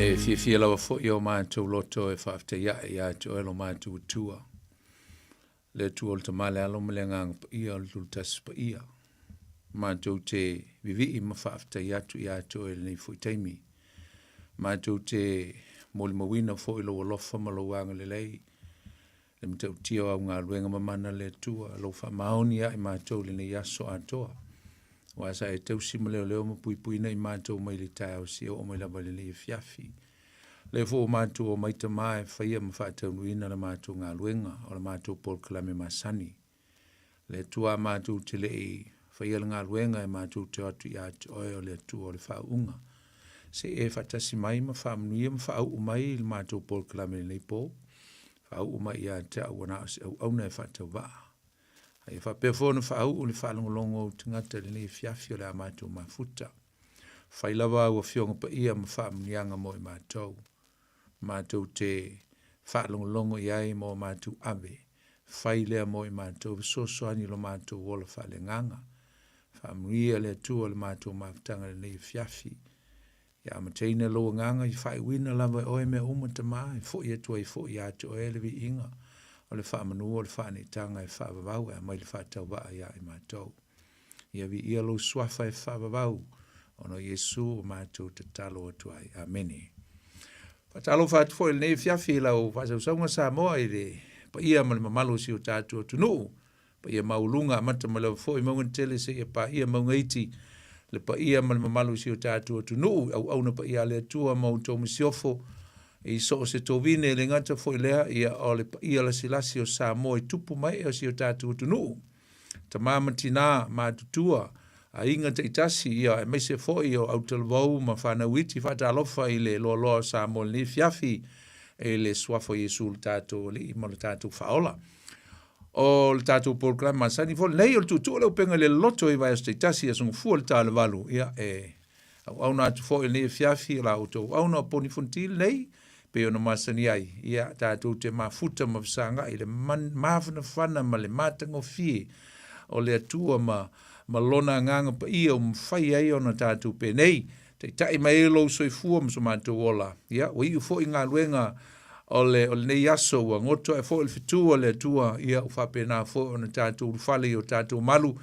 E fiafia lava foi o matou loto e faafetai ae ia te oe lo matou Atua. Le Atua o le Tama le Alo ma le Agaga Paia o le Tulutasi Paia. Matou te vivii ma faafetai atu ia te oe i lenei foi taimi. Matou te molimauina foi lou alofa ma lou agalelei le matautia o au galuega mamana le Atua, lou faamaoni ia i matou i lenei aso atoa. Aua sa e tausi ma leoleo ma puipuina i matou mai le taeao seia oo mai lava i lenei afiafi. Lea foi ua matou omai Tama e faia ma faataunuuina la matou galuega o la matou polokalame masani. Le Atua a matou te le i faia le galuega e matou te o atu ia te Oe o le Atua o le faauuga. Se i e faatasi mai ma faamanuia ma faauu mai i le matou polokalame i lenei po. Faauu mai ia te au ua na o se auauna e faatauvaa. A ia faapea foi ona faauu le faalogologo o ou tagata i lenei afiafi o le a matou mafuta. Fai lava au Afioga Paia ma faamanuiaga mo i matou. Matou te faalogologo i ai ma o matou ave. Fai lea mo i matou fesoasoani i lo matou ola faaleagaga. Faamanuia le Atua i le matou mafutaga i lenei afiafi. Ia amataina lou agaga i faaiuina lava e oe mea uma Tama e foi atu ai foi ia te oe le viiga o le faamanu o le faaneetaga e faavavau e aumai le faatauvaa ia i matou. Ia viia lou suafa e faavavau, ona o Iesu ua matou tatalo atu ai. Amene. Faatalofa atu foi i lenei afiafi i lau faasausauga Samoa i le paia ma le mamalu o si o tatou atunuu, paia maualuga amata mai lava foi mauga tele seia paia mauga iti, le paia ma le mamalu o si o tatou atunuu, auauna paia a le Atua ma outou masiofo i so o se tovine, e le gata foi lea, ia o le paia lasilasi o Samoa i tupu ma ee o si o tatou atunuu. Tama ma tina, matutua, aiga taitasi, ia aemaise foi o autalavou ma fanau iti, faatalofa i le loaloa o Samoa i lenei afiafi i le Suafa o Iesu lo tatou Alii ma lo tatou Faaola. O le tatou polokalame masani foi lenei o le tuutuu o le upega i le loloto i vaiaso taitasi aso Gafua i le ta o le 8, ia e auauna atu foi i lenei afiafi o la outou auauna o Poni Fonoti lenei pei ona masani ai, ia, tatou te mafuta ma fesagai i le mafanafana ma le matagofie o le Atua ma, ma Lona Agaga Paia ua mafai ai ona tatou penei, taitai mai ai lou soifua ma so matou ola. Ia, ua iu foi galuega o le, o lenei aso, ua goto ae foi le fetu a le Atua, ia, ua faapena foi ona tatou ulufale i o tatou malu,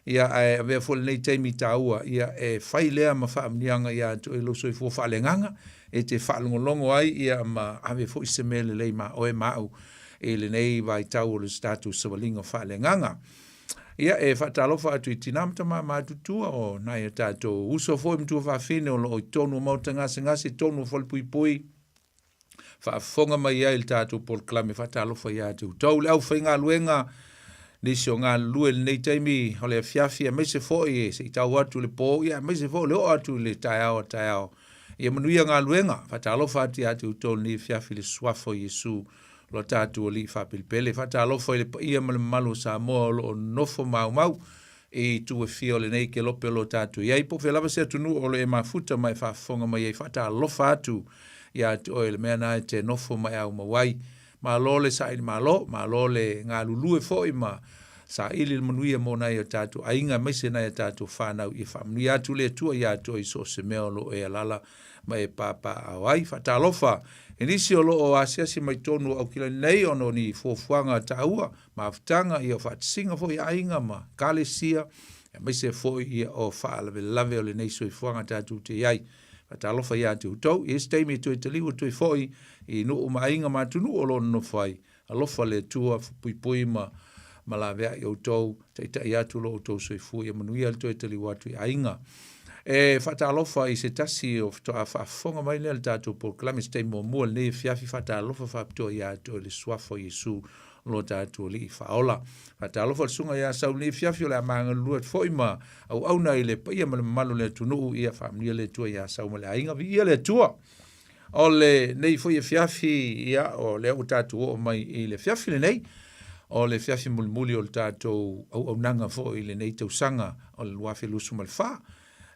Ia, ae avea foi lenei taimi taua, ia, e fai lea ma faamanuiaga ia te oe i lou soifua faaleagaga, e te faalogologo ai, ia, ma ave foi se mea lelei ma oe ma au i lenei vaitau o le tatou savaliga faaleagaga. Ia, e faatalofa atu i tina ma tama matutua o nai o tatou uso foi ma tuafafine o lo o i totonu o maota gasegase, totonu o falepuipui, faafofoga mai ai i le tatou polokalame faatalofa ia te outou le aufaigaluega nisi o galulue i lenei taimi o le afiafi aemaise foi se i tau atu i le po ia aemaise foi o le oo atu i le taeao a taeao ia manuia galuega faatalofa atu ia te outou i lenei afiafi i le suafa o Iesu lo tatou Alii faapelepele faatalofa i le paia ma le mamalu o Samoa o lo o nofo maumau i itu e fia o lenei kelope o lo o tatou i ai. Po o fea lava se atunuu o lo o e mafuta ma e faafofoga mai ai, faatalofa atu ia te oe i le mea na e te nofo ma e aumau ai. Malo le saili malo, malo le galulue foi ma saili le manuia mo nai o tatou aiga aemaise nai a tatou fanau. Ia faamanuia atu le Atua ia te oe i so o se mea o lo o e alaala ma e papaaao ai. Faatalofa i nisi o lo o asiasi mai totonu o Aukilani nei ona o ni fuafuaga taua mafutaga, ia o faatasiga foi a aiga ma ekalesia, aemaise foi ia o faalavelave o lenei soifuaga tatou te i ai. Faatalofa ia te outou, i isi taimi e toe taliu atu ai foi i nuu ma aiga ma atunuu o lo o nonofo ai. Alofa le Atua, puipui ma ma laveai outou, taitai atu lo outou soifua ia manuia le toe taliu atu i aiga. E faatalofa i se tasi o faatoa faafofoga mai lea i le tatou polokalame i se taimi muamua i lenei afiafi, faatalofa faapitoa ia te oe i le suafa o Iesu lo tatou Alii Faaola. Faatalofa i le Susuga ia Sau i lenei afiafi o le a magalulue atu foi ma auauna i le paia ma le mamalu o le atunuu, ia faamanuia le Atua ia Sau ma le aiga, viia le Atua. O lenei foi afiafi, ia, o lea ua tatou oo mai i le afiafi lenei, o le afiafi mulimuli o le tatou auaunaga foi i lenei tausaga o le 2024.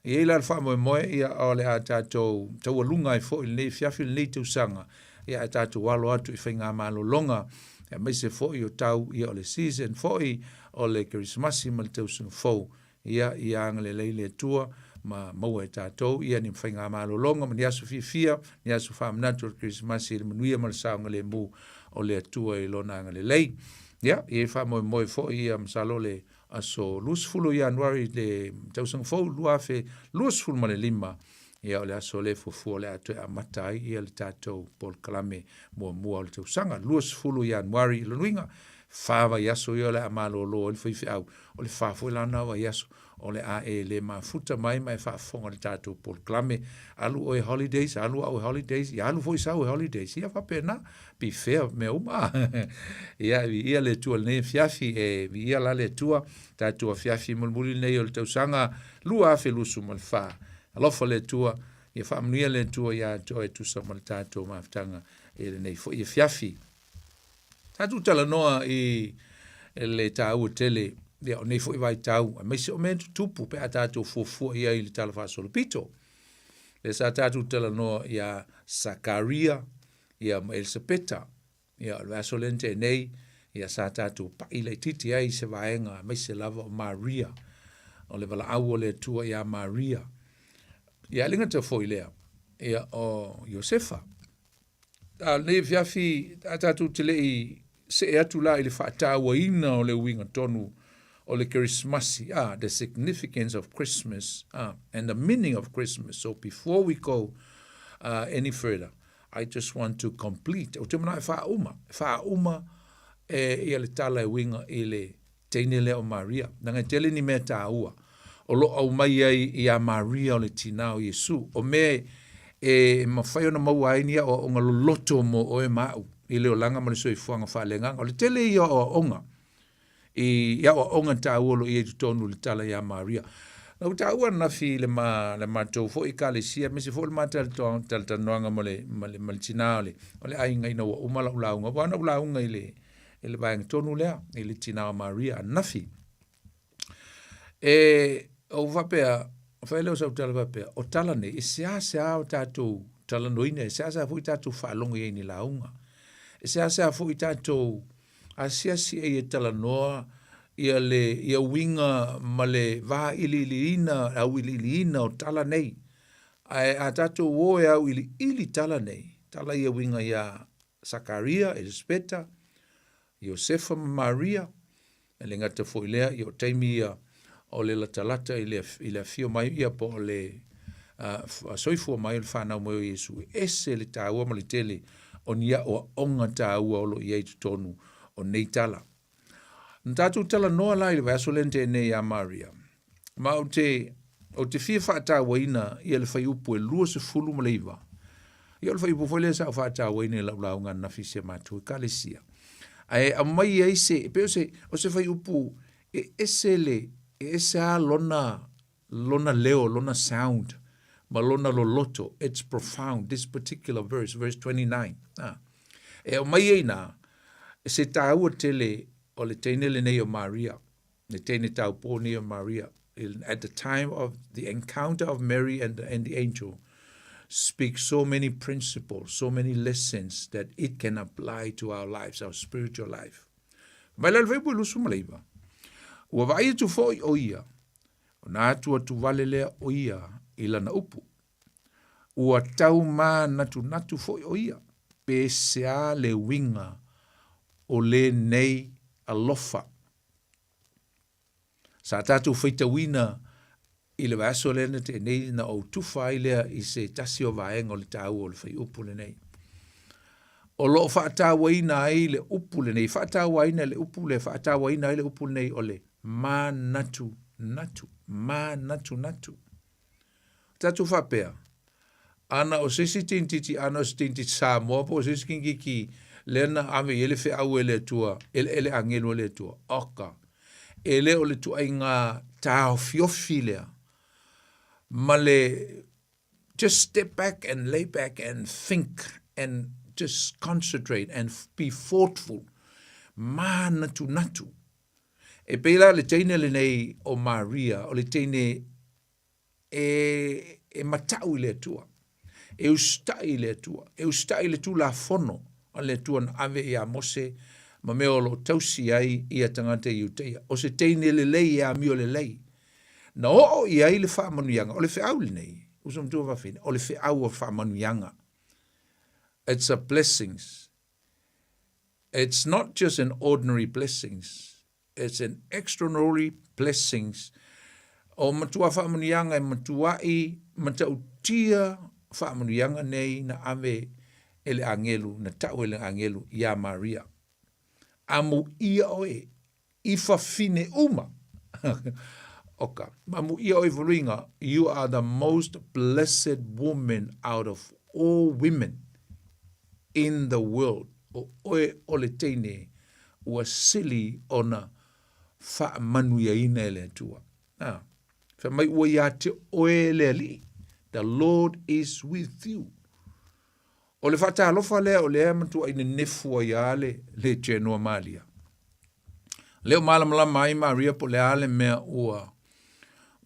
E i ai la le faamoemoe, ia, o le a tatou taualuga ai foi i lenei afiafi lenei tausaga, ia ae tatou alo atu i faigamalologa, aemaise foi o tau, ia, o le season foi o le Kerisimasi ma le tausaga fou. Ia, ia agalelei le Atua ma maua e tatou ia ni faigamalologa ma ni aso fiafia, ni aso faamanatu o le Kerisimasi i le manuia ma le saogalemu o le Atua i Lona agalelei. Ia, e i ai faamoemoe foi ia masalo le aso 20 o Ianuari le tausaga fou 2025, ia o le aso lea e fuafua o le a toe amata ai ia le tatou polokalame muamua o le tausaga. 20 o Ianuari i lona uiga, fa vaiaso ia o le a malolo ai le faifeau, o le fa foi la lena o vaiaso o le a e le mafuta mai ma e faafofoga i le tatou polokalame. Alu oe holidays, alu au holidays, ia alu foi sau holidays, ia faapena, be fair mea uma. Ia, viia le Atua i lenei afiafi, e viia la le Atua, tatou afiafi mulimuli lenei o le tausaga 2024. Alofa le Atua, ia faamanuia le Atua ia te oe e tusa ma le tatou mafutaga i lenei foi afiafi. Tatou talanoa i le taua tele ia, o nei foi vaitau, aemaise o mea tutupu pe a tatou fuafua i ai i le Tala Faasolopito. Lea sa tatou talanoa ia Sakaria ia ma Elisapeta. Ia, o le vaiaso lea na tea nei, ia sa tatou pai laitiiti ai i se vaega aemaise lava o Maria, o le valaau o le Atua ia Maria. Ia, e le gata foi i lea, ia o Iosefa. A o lenei afiafi, a tatou te le i see atu la i le faatauaina o le uiga tonu o le Kerisimasi, ah, the significance of Christmas, ah, and the meaning of Christmas. So before we go any further, I just want to complete, ou te manao e faauma, e faauma e ia le tala e uiga i le teine lea o Maria. Leaga e tele ni mea taua o lo o aumai ai iā Maria o le tinā o Iesu, o mea e mafai ona maua ai ni aoaoga loloto mo oe ma aʻu i le olaga ma le soifuaga faaleagaga. O le tele ia o aoaoga i aoaoga taua o lo o i ai i totonu i le tala iā Maria. Na ou taua ananafi i le ma le matou foi ekalesia aemaise foi o le ma talatalanoaga ma le ma le ma le tinā o le o le aiga ina ua uma lau lauga, aua na ou lauga i le i le vaega tonu lea i le tinā o Maria ananafi. E ou faapea, fai lea o sau tala faapea, o tala nei, e seasea o tatou talanoaina, e seasea foi tatou faalogo i ai i ni lauga. E seasea foi tatou asiasi ai e talanoa ia le ia uiga ma le vailiiliina, auiliiliina o tala nei. Ae a tatou o e auiliili tala nei, tala ia uiga iā Sakaria, Elisapeta, Iosefa ma Maria, e le gata foi i lea, ia o taimi ia o le latalata i le, i le afio mai ia po o le uh, soifua mai o le fanau mai o Iesu, e ese le taua ma le tele o ni aoaoga taua o lo o i ai i totonu o nei tala. Na tatou talanoa la i le vaiaso lea na tea nei iā Maria, ma ou te, ou te fia faatauaina ia le fuaiupu e 29. Ia o le fuaiupu foi lea sa ou faatauaina i lau lauga ananafi i si a matou ekalesia. Ae aumai ai se, e pei o se, o se fuaiupu e ese le, e ese lava lona, lona leo, lona sound, ma lona loloto, it's profound, this particular verse, verse 29. Ah. E aumai ai i ina se taua tele o le teine lenei o Maria, le teine taupō nei o Maria, at the time of the encounter of Mary and the, and the angel, speak so many principles, so many lessons that it can apply to our lives, our spiritual life. Mai la le fuaiupu e 29. Ua vaai atu foi ʻo ia, ona atu atu wale lea o ia i lana upu. Ua tau mānatunatu foi ʻo ia, pe sea le uiga o lenei alofa. Sa tatou faitauina i le vaiaso lea na tea nei na ou tufa ai lea i se tasi o vaega o le taua o le fuaiupu lenei. O lo o faatauaina ai le upu lenei, faatauaina le upu le faatauaina ai le upu lenei o le manatunatu, manatunatu. Tatou faapea, ana o se isi teinititi, ana o se teinititi Samoa po o se isi teinititi lea na ave i ai le feau e le Atua, e le, e le agelu a le Atua, oka, e le o le ituaiga taofiofi lea, ma le just step back and lay back and think and just concentrate and be thoughtful, mānatunatu. E pei la le teine lenei o Maria, o le teine e, e mataʻu i le Atua, e usitai i le Atua, e usitai i le Tulafono a le Atua na ave iā Mose ma mea o lo o tausi ai ia tagata Iutaia. O se teine lelei e amio lelei. Na oo i ai le faamanuiaga, o le feau lenei, uso matua fafine, o le feau o faamanuiaga. It's a blessings. It's not just an ordinary blessings. It's an extraordinary blessings. O matua faamanuiaga e matuai matautia faamanuiaga nei na ave e le agelu, na tau e le agelu iā Maria. Amuia oe i fafine uma. Oka, amuia oe fuluiga, you are the most blessed woman out of all women in the world. O oe o le teine ua sili ona faamanuiaina e le Atua. Ah, fai mai ua ia te oe le Alii. The Lord is with you. O le faatalofa lea o lea e matuai nenefu ai lava le, le Genoa Malia. Lea ua malamalama ai Maria po o le a le mea ua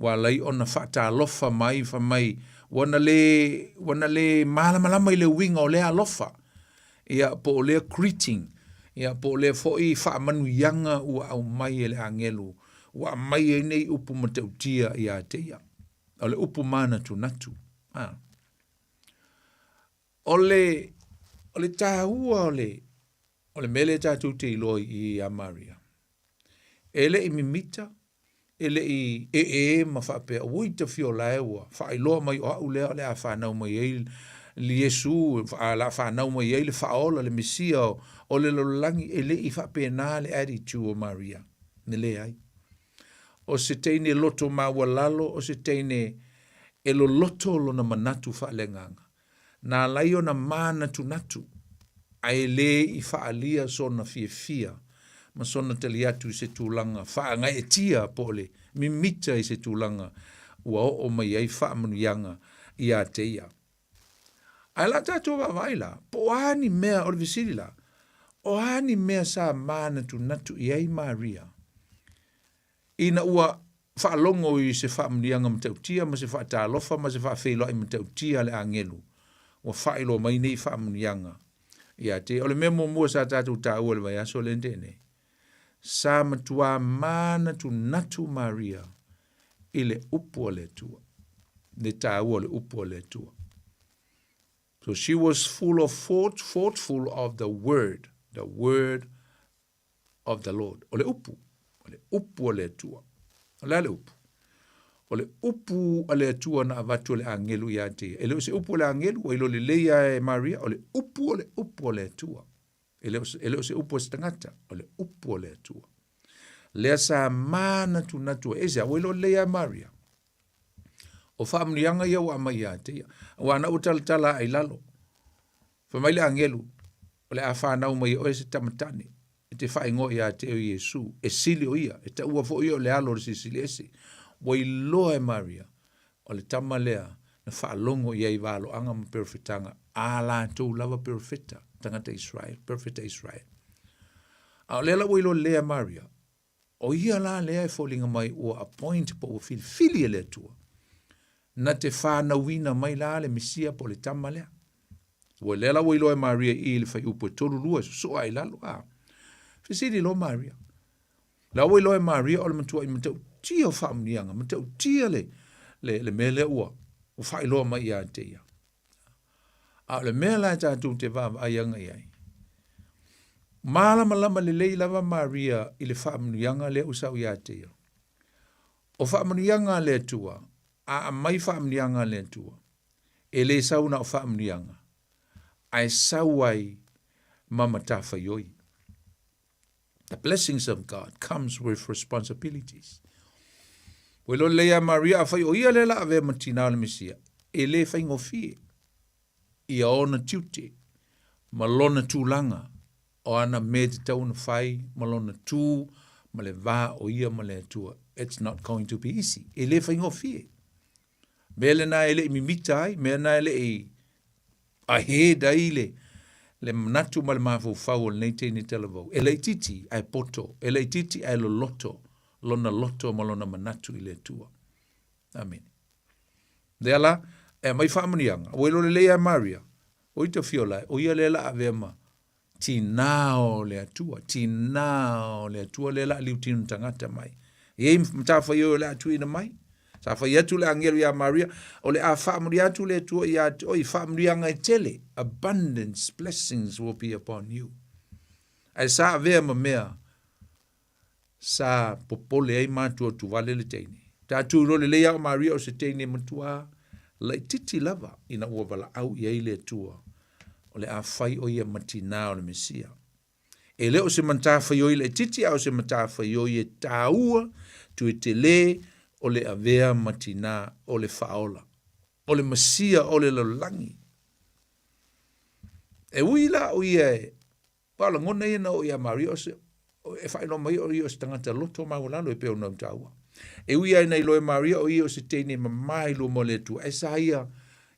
ua alai ona faatalofa mai fai mai ua na le ua na le malamalama i le uiga o lea alofa ia po o lea greeting ia po o lea foi faamanuiaga ua aumai e le agelu ua aumai ai nei upu matautia ia te ia. O le upu manatunatu. A. O le, o le taua o le, o le mea lea tatou te iloa i i ia Maria, e le i mimita, e le i ee ma faapea, ui te fiola e ua faailoa mai o au lea o le a fanau mai ai le Iesu, a la fanau mai ai le Faaola, le Mesia o, o le lalolagi, e le i faapena le attitude o Maria, ne leai. O se teine loto maualalo, o se teine e loloto lona manatu faaleagaga. Na alai ona mānatunatu, ae le i faaalia sona fiafia ma sona tali atu i se tulaga faagaeetia po o le mimita i se tulaga ua oo mai ai faamanuiaga ia te ia. Ae la tatou vaavaai la, po o a ni mea, o le fesili la, o a ni mea sa mānatunatu i ai Maria ina ua faalogo i se faamanuiaga matautia ma se faatalofa ma se faafeiloai matautia a le agelu ua faailoa mai nei faamanuiaga ia te ia. O le mea muamua sa tatou taua i le vaiaso lea na tea nei, sa matuā mānatunatu Maria i le upu a le Atua, le taua o le upu a le Atua. So she was full of thought, thoughtful of the word, the word of the Lord. O le upu, o le upu a le Atua. O le a le upu? O le upu a le Atua na avatu e le agelu ia te ia. E le o se upu a le agelu, ua iloa lelei lava e Maria, o le upu o le upu a le Atua. E le o, e le o se upu a se tagata, o le upu a le Atua. Lea sa mānatunatu ai, aisea, ua iloa lelei lava e Maria. O faamanuiaga ia ua aumai ia te ia. Aua na ua talatala ae i lalo. Fai mai le agelu, o le a fanau mai e oe se tama tane, e te faaigoa ia te oe Iesu, e sili o ia, e taua foi ia o le Alo o le Silisili Ese. Ua iloa e Maria, o le tama lea na faalogo i ai i valoaga ma perofetaga a latou lava perofeta, tagata Israel, perofeta Israel. A o lea la ua iloa lelei e Maria, O ia la lea e foliga mai ua appoint po ua filifili e le Atua na te fanauina mai la le Mesia po o le tama lea. Ua lea la ua iloa e Maria i i le fuaiupu e 32 e sosoo ae i lalo, a. Fesili loa Maria. La ua iloa e Maria o le matuai matautia o faamanuiaga, matautia le, le, le mea lea ua, ua faailoa mai ia te ia. A o le mea la e tatou te vaavaai aga i ai, malamalama lelei lava Maria i le faamanuiaga lea ua sau ia te ia. O faamanuiaga a le Atua, a aumai faamanuiaga a le Atua, e le sau na o faamanuiaga, ae sau ai ma matafaioi. The blessings of God comes with responsibilities. Ua iloa lelei ia Maria, afai o ia lea la avea ma tinā o le Mesia, e le faigofie ia ona tiute ma lona tulaga o ana mea e tatau ona fai ma lona tū ma le va o ia ma le Atua. It's not going to be easy. E le faigofie. Mea lena e le i mimita ai, mea lena e le i ahead ai le, le manatu ma le mafaufau o lenei teine talavou. E laitiiti ae poto, e laitiiti ae loloto lona loto ma lona manatu i le Atua. Amene. Lea la, e aumai faamanuiaga, ua iloa lelei ia Maria, o ia te fiola e, o ia lea la avea ma tinā o le Atua, tinā o le Atua lea la liutino tagata mai. E i ai matafaioi o le a tuuina mai. Sa fai atu le agelu iā Maria, O le a faamanuia atu le Atua iā te oe i faamanuiaga e tele, abundance blessings will be upon you. Ae sa avea ma mea sa popole ai matuatuvale le teine. Tatou iloa lelei lava o Maria o se teine matuā laitiiti lava ina ua valaau i ai le Atua o le a fai o ia ma tinā o le Mesia. E le o se matafaioi laitiiti a o se matafaioi e taua toe tele o le avea ma tinā o le Faaola, o le Mesia o le lalolagi. E ui la o ia e Aua o lagona ia na oo iā Maria o se e faailoa mai o ia o se tagata loto maualalo e pei ona ou taua. E ui lava ina iloa e Maria o ia o se teine mama i luma o le Atua, ae sa ia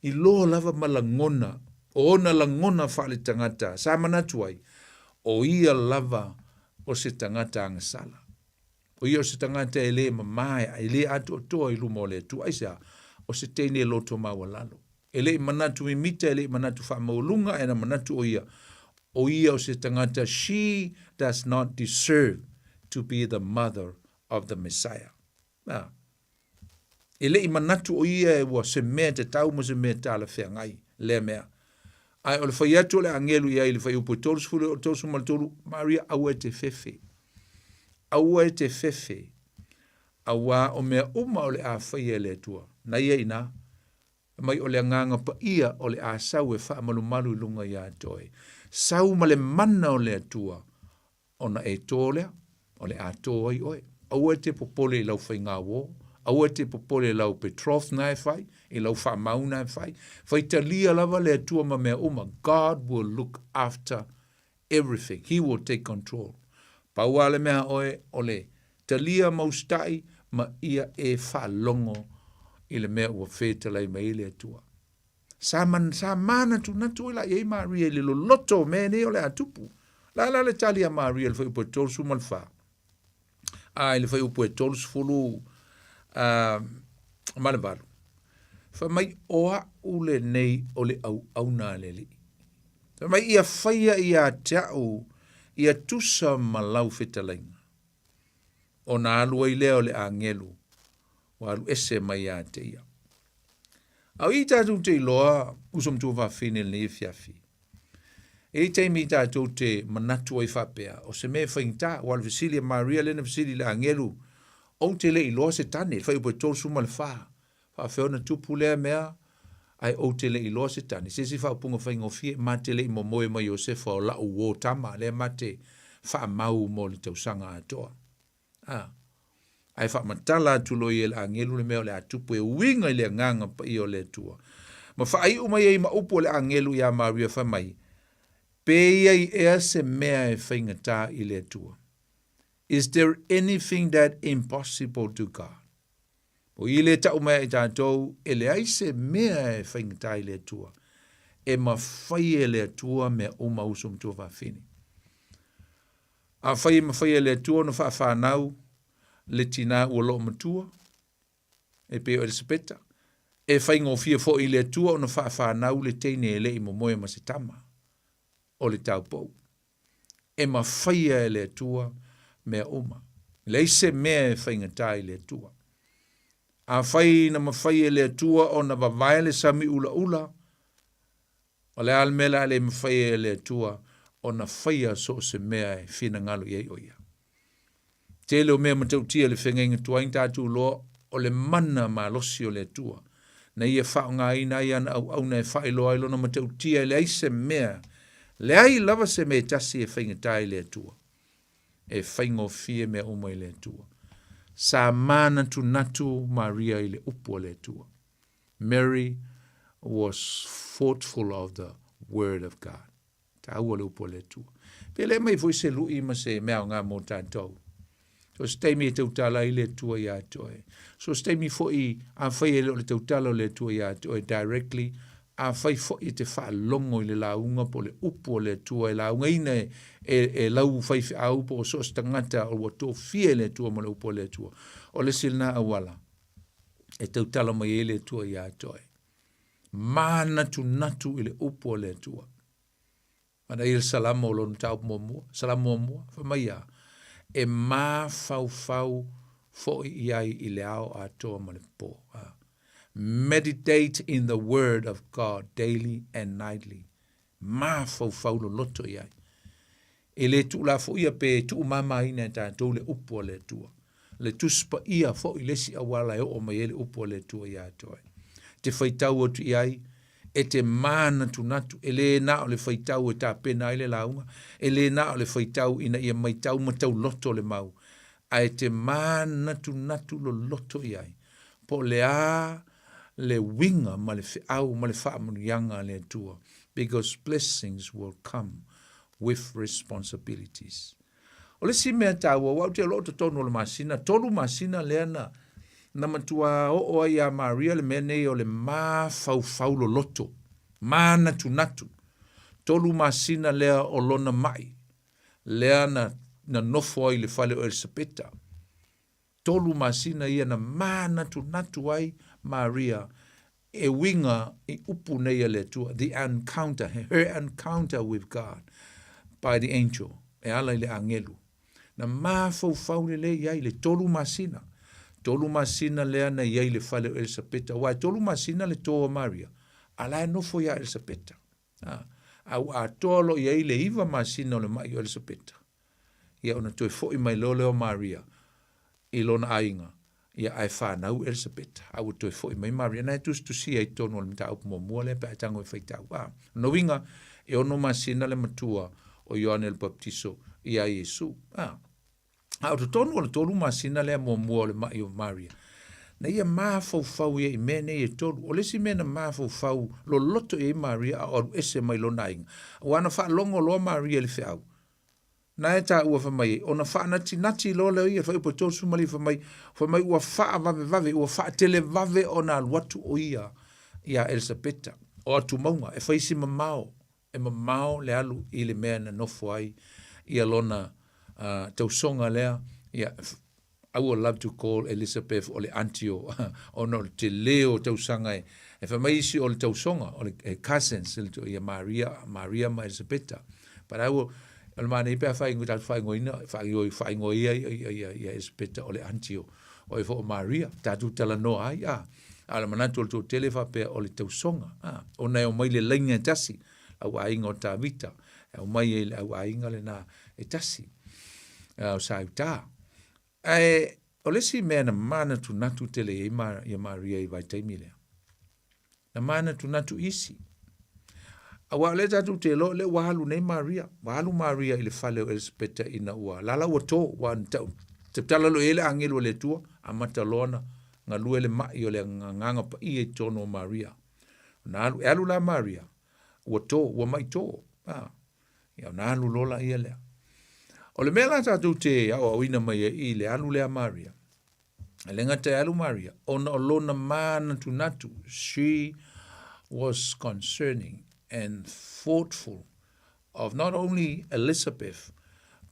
iloa lava ma lagona, o ona lagona faaletagata sa manatu ai, o ia lava o se tagata agasala. O ia o se tagata e le mama e le atoatoa i luma o le Atua. Aisea? O se teine loto maualalo. E le i manatu mimita, e le i manatu faamaualuga, ae na manatu o ia, o ia o se tagata, she does not deserve to be the mother of the Messiah. A. E le i manatu o ia ua se mea tatau ma se mea talafeagai lea mea. Ae o le fai atu o le agelu i ai i le fuaiupu e 30 33, Maria, aua e te fefe. Aua e te fefe, auā o mea uma o le a faia e le Atua. Na ia inā, mai o le Agaga Paia o le a sau e faamalumalu i luga iā te oe. Sau ma le mana o le Atua, ona e tō lea, o le a tō ai oe. Aua e te popole i lau faigā uō, aua e te popole i lau betroth na e fai, i lau faamau na e fai. Faitalia lava le Atua ma mea uma, God will look after everything, He will take control. Pau lava le mea a oe, o le talia ma usitai ma ia e faalogo i le mea ua fetalai mai ai le Atua. Sa, man, sa manatunatu ai la i ai Maria i le loloto o mea nei o le a tupu. La la le tali a Maria i le fuaiupu e 34. A i le fuaiupu e 30 ma le valu. Fai mai, o a'u lenei o le auauna a le Alii. Fai mai, ia faia ia te a'u ia tusa ma lau fetalaiga. Ona alu ai lea o le agelu, ua alu ese mai ia te ia. A o i tatou te iloa, uso matua fafine i lenei afiafi, e i ai taimi i tatou te manatu ai faapea, o se mea e faigata, aua o le fesili a Maria lea na fesili i le agelu, Ou te le iloa se tane, le fuaiupu e 34, faafefea ona tupu lea mea, ae ou te le iloa se tane. Se isi faaupuga faigofie, ma te le i momoe ma Iosefa o la'u uō tama, lea ma te faamau mo le tausaga atoa. A. Ae faamatala atu loa ia e le agelu le mea o le a tupu e uiga i le Agaga Paia o le Atua. Ma faaiu mai ai ma upu a le agelu iā Maria fai mai, Pe i ai ea se mea e faigata i le Atua? Is there anything that impossible to God? O i le tau mai ai tatou, e leai se mea e faigata i le Atua. E mafai e le Atua mea uma uso matua fafine. Afai e mafai e le Atua ona faawhanau le tinā ua loo matua, e pei o Elisapeta, e faigofie foi i le Atua ona faawhanau le teine e le i momoe ma se tama o le taupou. E mafaia e le Atua mea uma. E leai se mea e faigata i le Atua. Afai na mafai e le Atua ona vavae le sami ulaula, o le a le mea le a le mafai e le Atua ona faia so o se mea e finagalo i ai o ia. Tele o mea matautia le feagaiga tuai na tatou iloa o le mana malosi o le Atua, na ia faaaogaina ai ana auauna e faailoa ai lona matautia e leai se mea, leai lava se mea e tasi e faigata i le Atua. E faigofie mea uma i le Atua. Sa manatunatu Maria i le upu a le Atua. Mary was thoughtful of the word of God. Taua le upu a le Atua. Pe le mai foi se lui ma se mea aoga mo tatou. So se taimi e tautala ai le Atua iā te oe. So se taimi foi afai e le o le tautala o le Atua iā te oe directly, afai foi e te faalogo i le lauga po o le upu a le Atua e laugaina e, e, e lau faifeau po o so o se tagata ua tofia e le Atua mo le upu a le Atua. O le isi lena auala e tautala mai ai le Atua iā te oe. Manatunatu i le upu a le Atua. Ana ia le Salamo o lona mataupu muamua, Salamo muamua, fai mai ia, e mafaufau Fo'i i ai i le ao atoa ma le po. Meditate in the word of God daily and nightly. Mafaufau loloto i ai. E le tuulafoia pe tuumamaina e tatou le upu a le Atua. Le Tusi Paia foi le isi auala e oo mai ai le upu a le Atua ia te oe. Te faitau atu i ai, e te mānatunatu, e le na o le faitau e tapena ai le lauga, e le na o le faitau ina ia maitau ma tauloto le mau, ae te mānatunatu loloto i ai, po o le a le uiga ma le feau ma le faamanuiaga a le Atua, because blessings will come with responsibilities. O le isi mea taua, aua ou te iloa o totonu o le masina, 3 masina lea na, na matua oo ai ia Maria le mea nei o le mafaufau loloto, manatunatu. 3 masina lea o lona mai, lea na, na nofo ai i le fale o Elisapeta. 3 masina ia na manatunatu ai Maria e uiga i upu nei a le Atua, the encounter, her encounter with God by the angel, e ala i le agelu. Na mafaufau lelei ai le 3 masina. 3 masina lea na i ai i le fale o Elisapeta, aua e 3 masina le tō o Maria, a la e nofo iā Elisapeta. A ua atoa loa i ai le 9 masina o le maʻi o Elisapeta, ia ona toe foi mai loa lea o Maria i lona aiga, ia ae fanau Elisapeta, a ua toe foi mai Maria. Na e tusitusia i totonu o le mataupu muamua lea pe a e tago e faitau. A, lona uiga, e 6 masina le matua o Ioane le Papatiso iā Iesu. A, a o totonu o le 3 masina lea muamua o le maʻi o Maria, na ia mafaufau ia i mea nei e tolu. O le isi mea na mafaufau loloto i ai Maria a o alu ese mai lona aiga, aua na faalogo loa Maria i le feau, Na e taua fai mai ai, ona faanatinati loa lea o ia, fuaiupu e 39 fai mai, fai mai ua faavavevave, ua faatelevave ona alu atu o ia iā Elisapeta, o atumauga, e fai si mamao, e mamao le alu i le mea na nofo ai ia lona tausoga lea, ia, I would love to call Elizabeth o le aunty o, ona o le tele o tausaga e, e fai mai isi o le tausoga, o le e cousins, ia Maria, Maria ma Elisabeta. But I will, o le manaia pe a whaingo, tātou whaingoina, whaingo, whaingo ia, ia, ia, ia, ia Elisabeta o le aunty o, o e fo o Maria, tātou talanoa ai, a, a le manatu o le toatele faapea o le tausoga, a, ona e omai le laina e tasi, au aiga o Tavita, e aumai ai le au aiga lena e tasi, o Saiuta. Ae o le isi mea na manatunatu tele i ai ia Maria i vaitaimi lea, na manatunatu isi. Aua o lea tatou te iloa o lea ua alu nei Maria, ua alu Maria i le fale o Elisapeta ina ua lala ua to, ua tau tatala loa i ai le agelu a le Atua, amata loa ona galue le maʻi o le agaga paia i totonu o Maria. Ona alu, e alu la Maria, ua to, ua maʻi to. A, ia ona alu loa laia lea. O le mea la tatou te aoaoina mai ai i le alu lea a Maria, e le gata e alu Maria, ona o lona manatunatu, she was concerning and thoughtful of not only Elizabeth,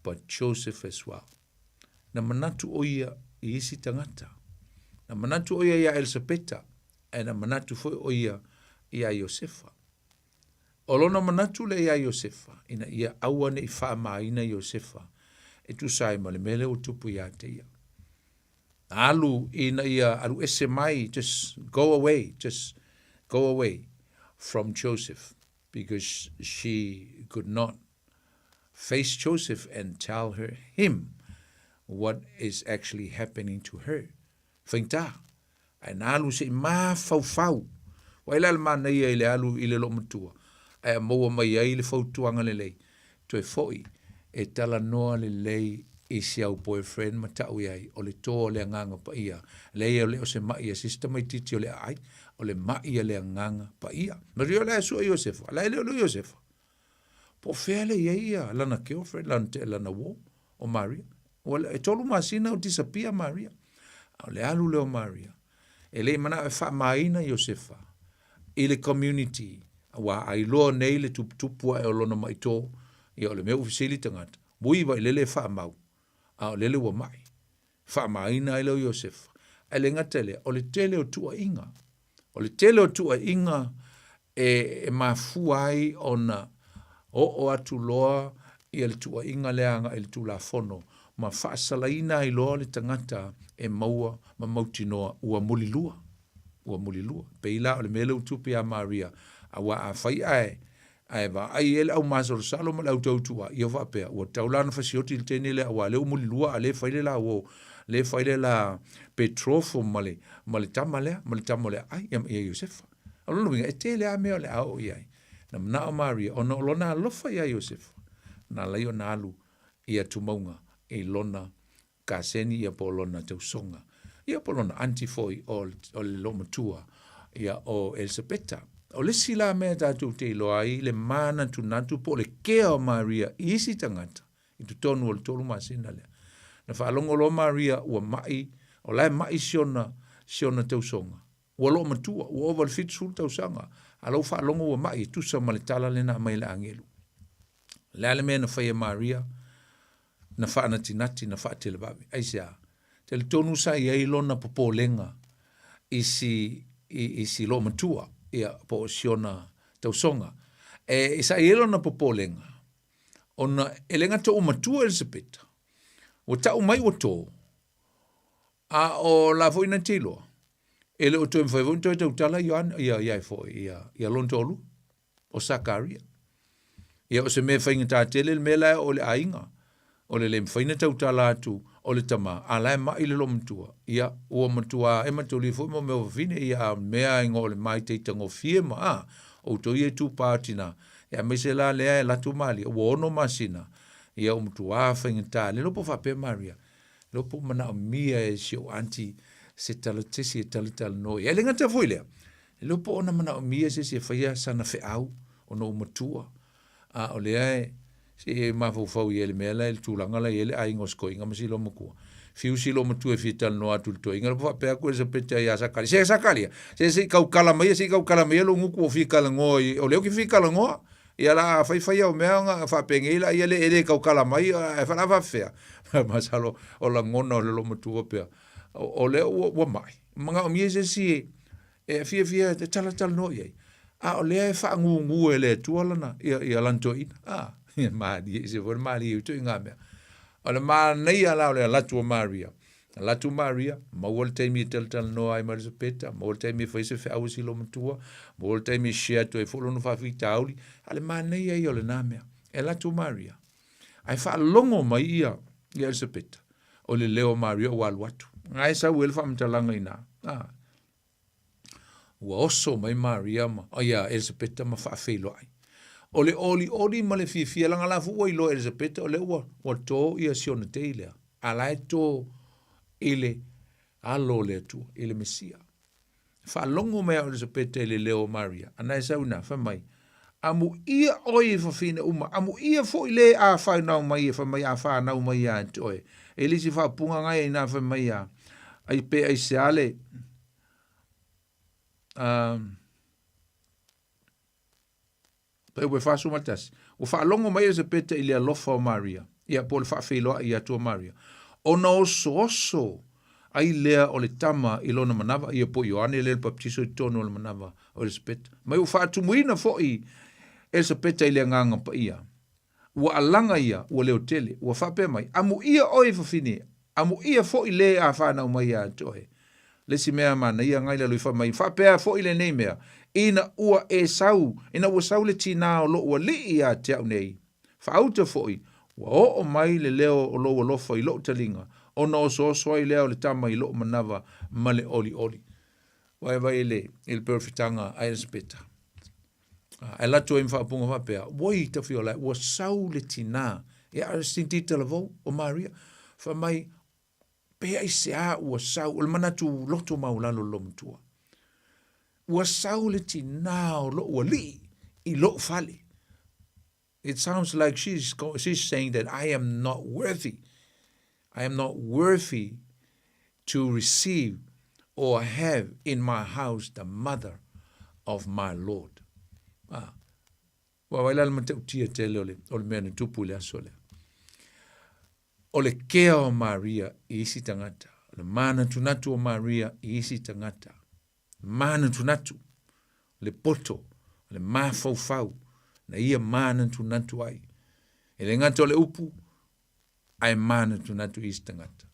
but Joseph as well. Na manatu o ia i isi tagata. Na manatu o ia iā Elisapeta, ae na manatu foi o ia iā Iosefa. O lona manatu lea iā Iosefa, ina ia aua ne i faamaina Iosefa e tusa ai ma le mea lea ua tupu ia te ia. Alu ina ia alu ese mai, just go away, just go away from Joseph because she could not face Joseph and tell her him what is actually happening to her. Faigata, ae na alu se i mafaufau. Ua ai la le manaia i le alu i le loomatua, ae a maua mai ai le fautuaga lelei, toe foi e talanoa lelei i si au boyfriend ma tau i ai, o le to o le Agaga Paia. Leai e le o se maʻi a se isi tamaititi o le aai, o le maʻi a le Agaga Paia. Ma rio la e sua Iosefa, la e le o le Iosefa. Po o fea lea e i ai ia lana girlfriend, lana, lana uō, o Maria. Ua, e 3 masina o disappear Maria. A o le alu lea o Maria, e le i manao e faamaina Iosefa i le community, aua a iloa nei le tuputupu ae o lona maʻi tō, ia o le mea ua fesili tagata, ui vailele e faamau, a o lele ua maʻi. Faamaina ai lea o Iosefa. Ae le gata i lea, o le tele o tuuaiga. O le tele o tuuaiga e, e mafua ai ona oo atu loa ia le tuuaiga lea agai i le Tulafono. ma faasalaina ai loa le tagata e maua ma mautinoa ua mulilua, ua mulilua. Pei la o le mea lea ua tupu ia Maria, aua afai ae ae vaai i ai le au masalosalo ma le au tautua, ia faapea, ua tatau la ona fasioti le teine lea aua o lea ua mulilua a o lea e fai le la uo, lea e fai le la betrothal ma le, ma le tama lea, ma le tama o le aai, ia, ia Iosefa. O lona uiga, e tele lava mea o le a oo i ai. Na manao Maria, ona o lona alofa ia Iosefa, na ala ai ona alu i atumauga i lona kaseni ia po o lona tausoga, ia po o lona aunty foi o le loomatua ia o Elisapeta. O le isi la mea tatou te iloa ai le manatunatu po o le kea o Maria i isi tagata i totonu o le tolu masina lea. Na faalogo loa Maria ua mai, o la e mai si ona, si ona tausoga. Ua loomatua, ua ova i le 70 tausaga, a la ua faalogo ua mai e tusa ma le tala lea na aumai e le agelu. O le a le mea na fai e Maria? Na faanatinati, na faatelevave. Aisea? Talitonu sa i ai lona popolega i si, i, i si loomatua, ia, po o si ona tausoga. E, sa i ai lona popolega, ona e le gata ua matua Elisapeta, ua tau mai ua tō, A o la foi na te iloa, e le o toe mafai foi ona toe tautala Ioane, ia, ia foi, ia, ia lona toalua, o Sakaria. Ia, o se mea faigata tele le mea la e oo i le aiga, o le le mafai ona tautala atu o le tama, a la e mai le loomatua, ia, ua matua e mataulia foi mo mea o fafine, ia, a mea igoa o le maitaitagofie ma, a, outou ia e tūpā o tinā, ia, aemaise la lea e alu atu Malia, ua ono masina, ia, ua matua faigata, le iloa po o faapea Maria, Leo po o manaomia e si ou aunty se tala se isi e talatalanoa i ai. E le gata foi i lea, e le o po o ona manaomia se isi e faia sana feau ona ua matua, a o lea e se i mafaufau i ai i le mea la i le tulaga la e i ai le aiga o si toeaina ma si loomatua. Fiu si loomatua e fia talanoa atu i le toeaina, lea ua faapea atu Elisapeta ia Sakaria, se Sakaria, se se i tautala maia, se i tautala maia lou gutu ua fia talanoa i, o lea ou te fia talanoa. Ia la a faifai au mea ona faapenei laia le e le tautala mai ae fa la faafefea. Masalo o lagona o le loomatua pea o lea ua, ua mai. Manaomia se isi e, e fiafia e talatalanoa i ai. A o lea e faagugu e le Atua lana, ia, ia lana toeaina. Ah, ia malie, ese foi le malie o ituaiga mea. O le manaia la o le alu atu o Maria, Alu atu Maria, maua le taimi e talatalanoa ai ma Elisapeta, maua le taimi e fai se feau a si loomatua, maua le taimi e share atu ai foi lona faafitauli. A le manaia ia o lena mea. E alu atu Maria, ae faalogo mai ia, ia Elisapeta, o le leo o Maria ua alu atu. Na e sau ai le faamatalaga i ina. Ah. Ua oso mai Maria ma, ia Elisapeta ma faafeiloai. O le olioli ma le fiafia, leaga la foi ua iloa e Elisapeta o lea ua, ua tō ia si ona tei lea, a la e tō i le alo o le Atua, i le Mesia. Faalogo mai a Elisapeta i le leo o Maria, a na e sau ina, fai mai, Amuia oe i fafine uma, amuia foi le a whanau mai e fai mai a whanau mai ia te oe. E le isi whaapunga ngai ina fai mai a, ai pe ai se ale, pe ua 41. Ua faalogo mai Elisapeta i le alofa o Maria, ia po o le faafeiloai atu o Maria, ona osooso ai lea o le tama i lona manava, ia po o Ioane lea le Baptiso i totonu o le manava o Elisapeta. Mai ua faatumuina foi Elisapeta i le Agaga Paia. Ua alaga ia, ua leo tele, ua faapea mai, Amuia oe i fafine, amuia foi le a fanau mai ia te oe. Le isi mea manaia ngai lalo i fai mai, faapea foi lenei mea, ina ua e sau, ina ua sau le tinā o lou alii ia te au nei, faauta foi, ua oo mai le leo o lou alofa i lou taliga, ona osooso ai lea o le tama i lou manava ma le olioli. Vaivai i le, i le perofetaga a Elisapeta. Ae alu atu ai ma faaupuga faapea, Oi Tafiolae, ua sau le tinā, ia a o se talavou o Maria, fai mai, pe aisea ua sau, o le manatu loto maualalo o le loomatua. Ua sau le tinā o lou alii i lou fale. It sounds like she's, she's saying that I am not worthy. I am not worthy to receive or have in my house the mother of my Lord. Ah. Ua vai la le matautia tele o le, o le mea na tupu i le aso lea. O le kea o Maria i isi tagata, o le mānatunatu o Maria i isi tagata. Mānatunatu, le poto, le mafaufau, na ia mānatunatu ai. E le gata o le upu, Ae manatunatu i isi tagata.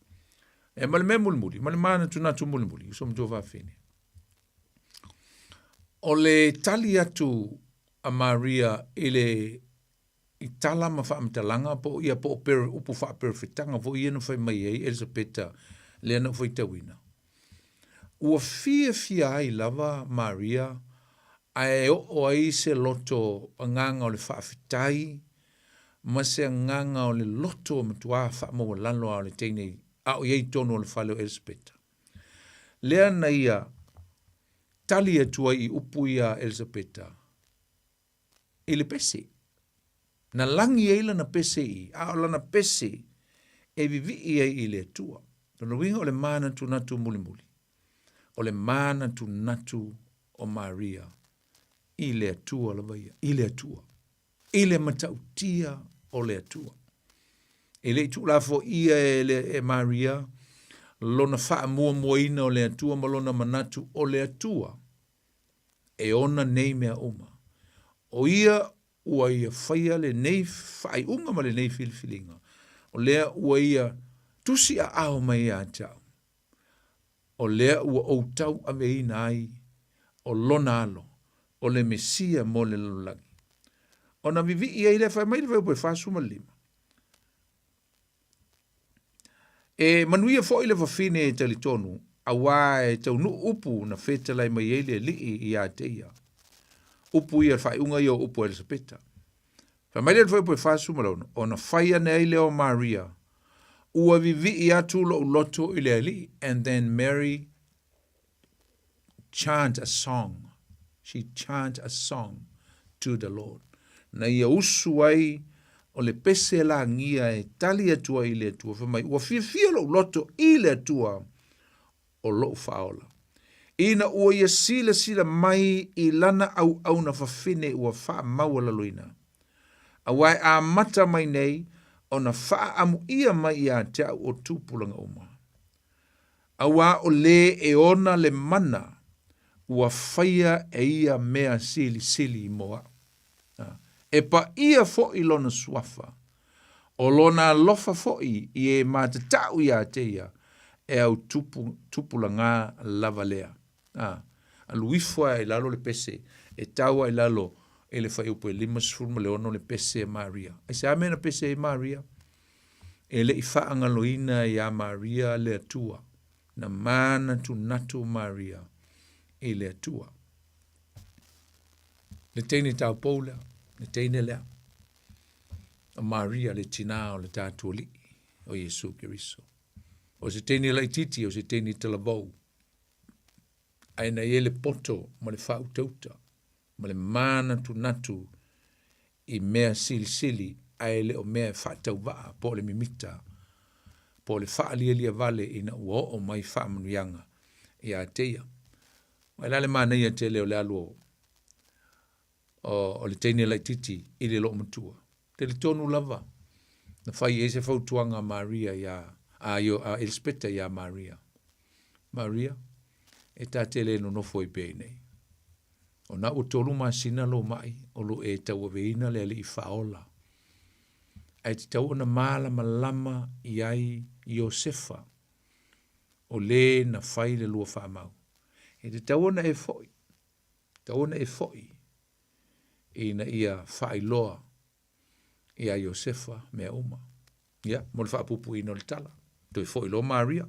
E ma le mea mulimuli, ma le manatunatu mulimuli, uso ma tuafafine. O le tali atu a Maria i le i tala ma faamatalaga po o ia po o per, upu faaperefetaga foi ia na fai mai ai Elisapeta lea na ou faitauina. Ua fiafia ai lava Maria ae oo ai se loto agaga o le faafetai ma se agaga o le loto e matuā faamaualalo lava o le teine a o i ai i totonu o le fale o Elisapeta. Lea na ia tali atu ai i upu ia a Elisapeta i le pese. Na lagi ai lana pese i, a o lana pese e vivii ai i le Atua. Lona uiga o le manatunatu mulimuli, o le manatunatu o Maria i le Atua lava ia, i le Atua, i le matautia o le Atua. E le i tuulafoaia e, le, e Maria lona faamuamuaina o le Atua ma lona manatu o le Atua e ona nei mea uma. O ia ua ia faia lenei faaiuga ma lenei filifiliga, o lea ua ia tusi aao mai ia te au, o lea ua ou tauaveina ai o lona alo, o le Mesia mo le lalolagi. Ona vivii ai lea, fai mai le fuaiupu e 45. E manuia foi le fafine e talitonu, auā e taunuu upu na fetalai mai ai le Alii ia te ia. Upu ia, faaiuga ia o upu a Elisapeta. Fai mai le fuaiupu e 46, ona fai ane ai lea o Maria, ua vivii atu lou loto i le Alii, and then Mary chant a song. She chant a song to the Lord. Na ia usu ai o le pese lagia e tali atu ai i le Atua, fai mai, ua fiafia lou loto i le Atua o lou faaola. Ina ua ia silasila mai i lana auauna fafine ua faamaualaloina. Aua e amata mai nei ona faaamuia mai ia te au o tupulaga uma. Auā o lē e ona le mana ua faia e ia mea silisili mo a'u. E paia foʻi lona suafa, o lona alofa foʻi i e matatau iā te ia, e au tupu, tupulagā lava lea. A, alu ifo ae i lalo le pese, e tau ae i lalo i le fuaiupu e 56 le pese a Maria. Aisea mea na pese ai Maria? E le i faagaloina iā Maria le Atua, na manatunatu Maria i le Atua. Le teine taupou lea, le teine lea, o Maria le tinā o le tātou Alii, o Iesu Keriso. O se teine laitiiti, o se teine talavou, ae na i ai le poto ma le faautauta ma le manatunatu i mea silisili ae le o mea e faatauvaa po o le mimita po o le faalialia vale ina ua oo mai faamanuiaga ia te ia. Aua e la le manaia tele o le alu o, o, o le teine laitiiti i le loomatua. Talitonu lava na fai i ai se fautuaga a Maria iā, a, a Elisapeta iā Maria. Maria, e ta te le nonofo ai pea iinei. O na ua tolu masina lou maʻi o lo e tauaveina le Alii Faaola. Ae tatau ona malamalama i ai Iosefa, o le na fai le lua faamau. E tatau ona e foʻi, tatau ona e foʻi ina ia faailoa iā Iosefa mea uma. Ia, mo le faapuupuuina o le tala, toe foʻi loa Maria,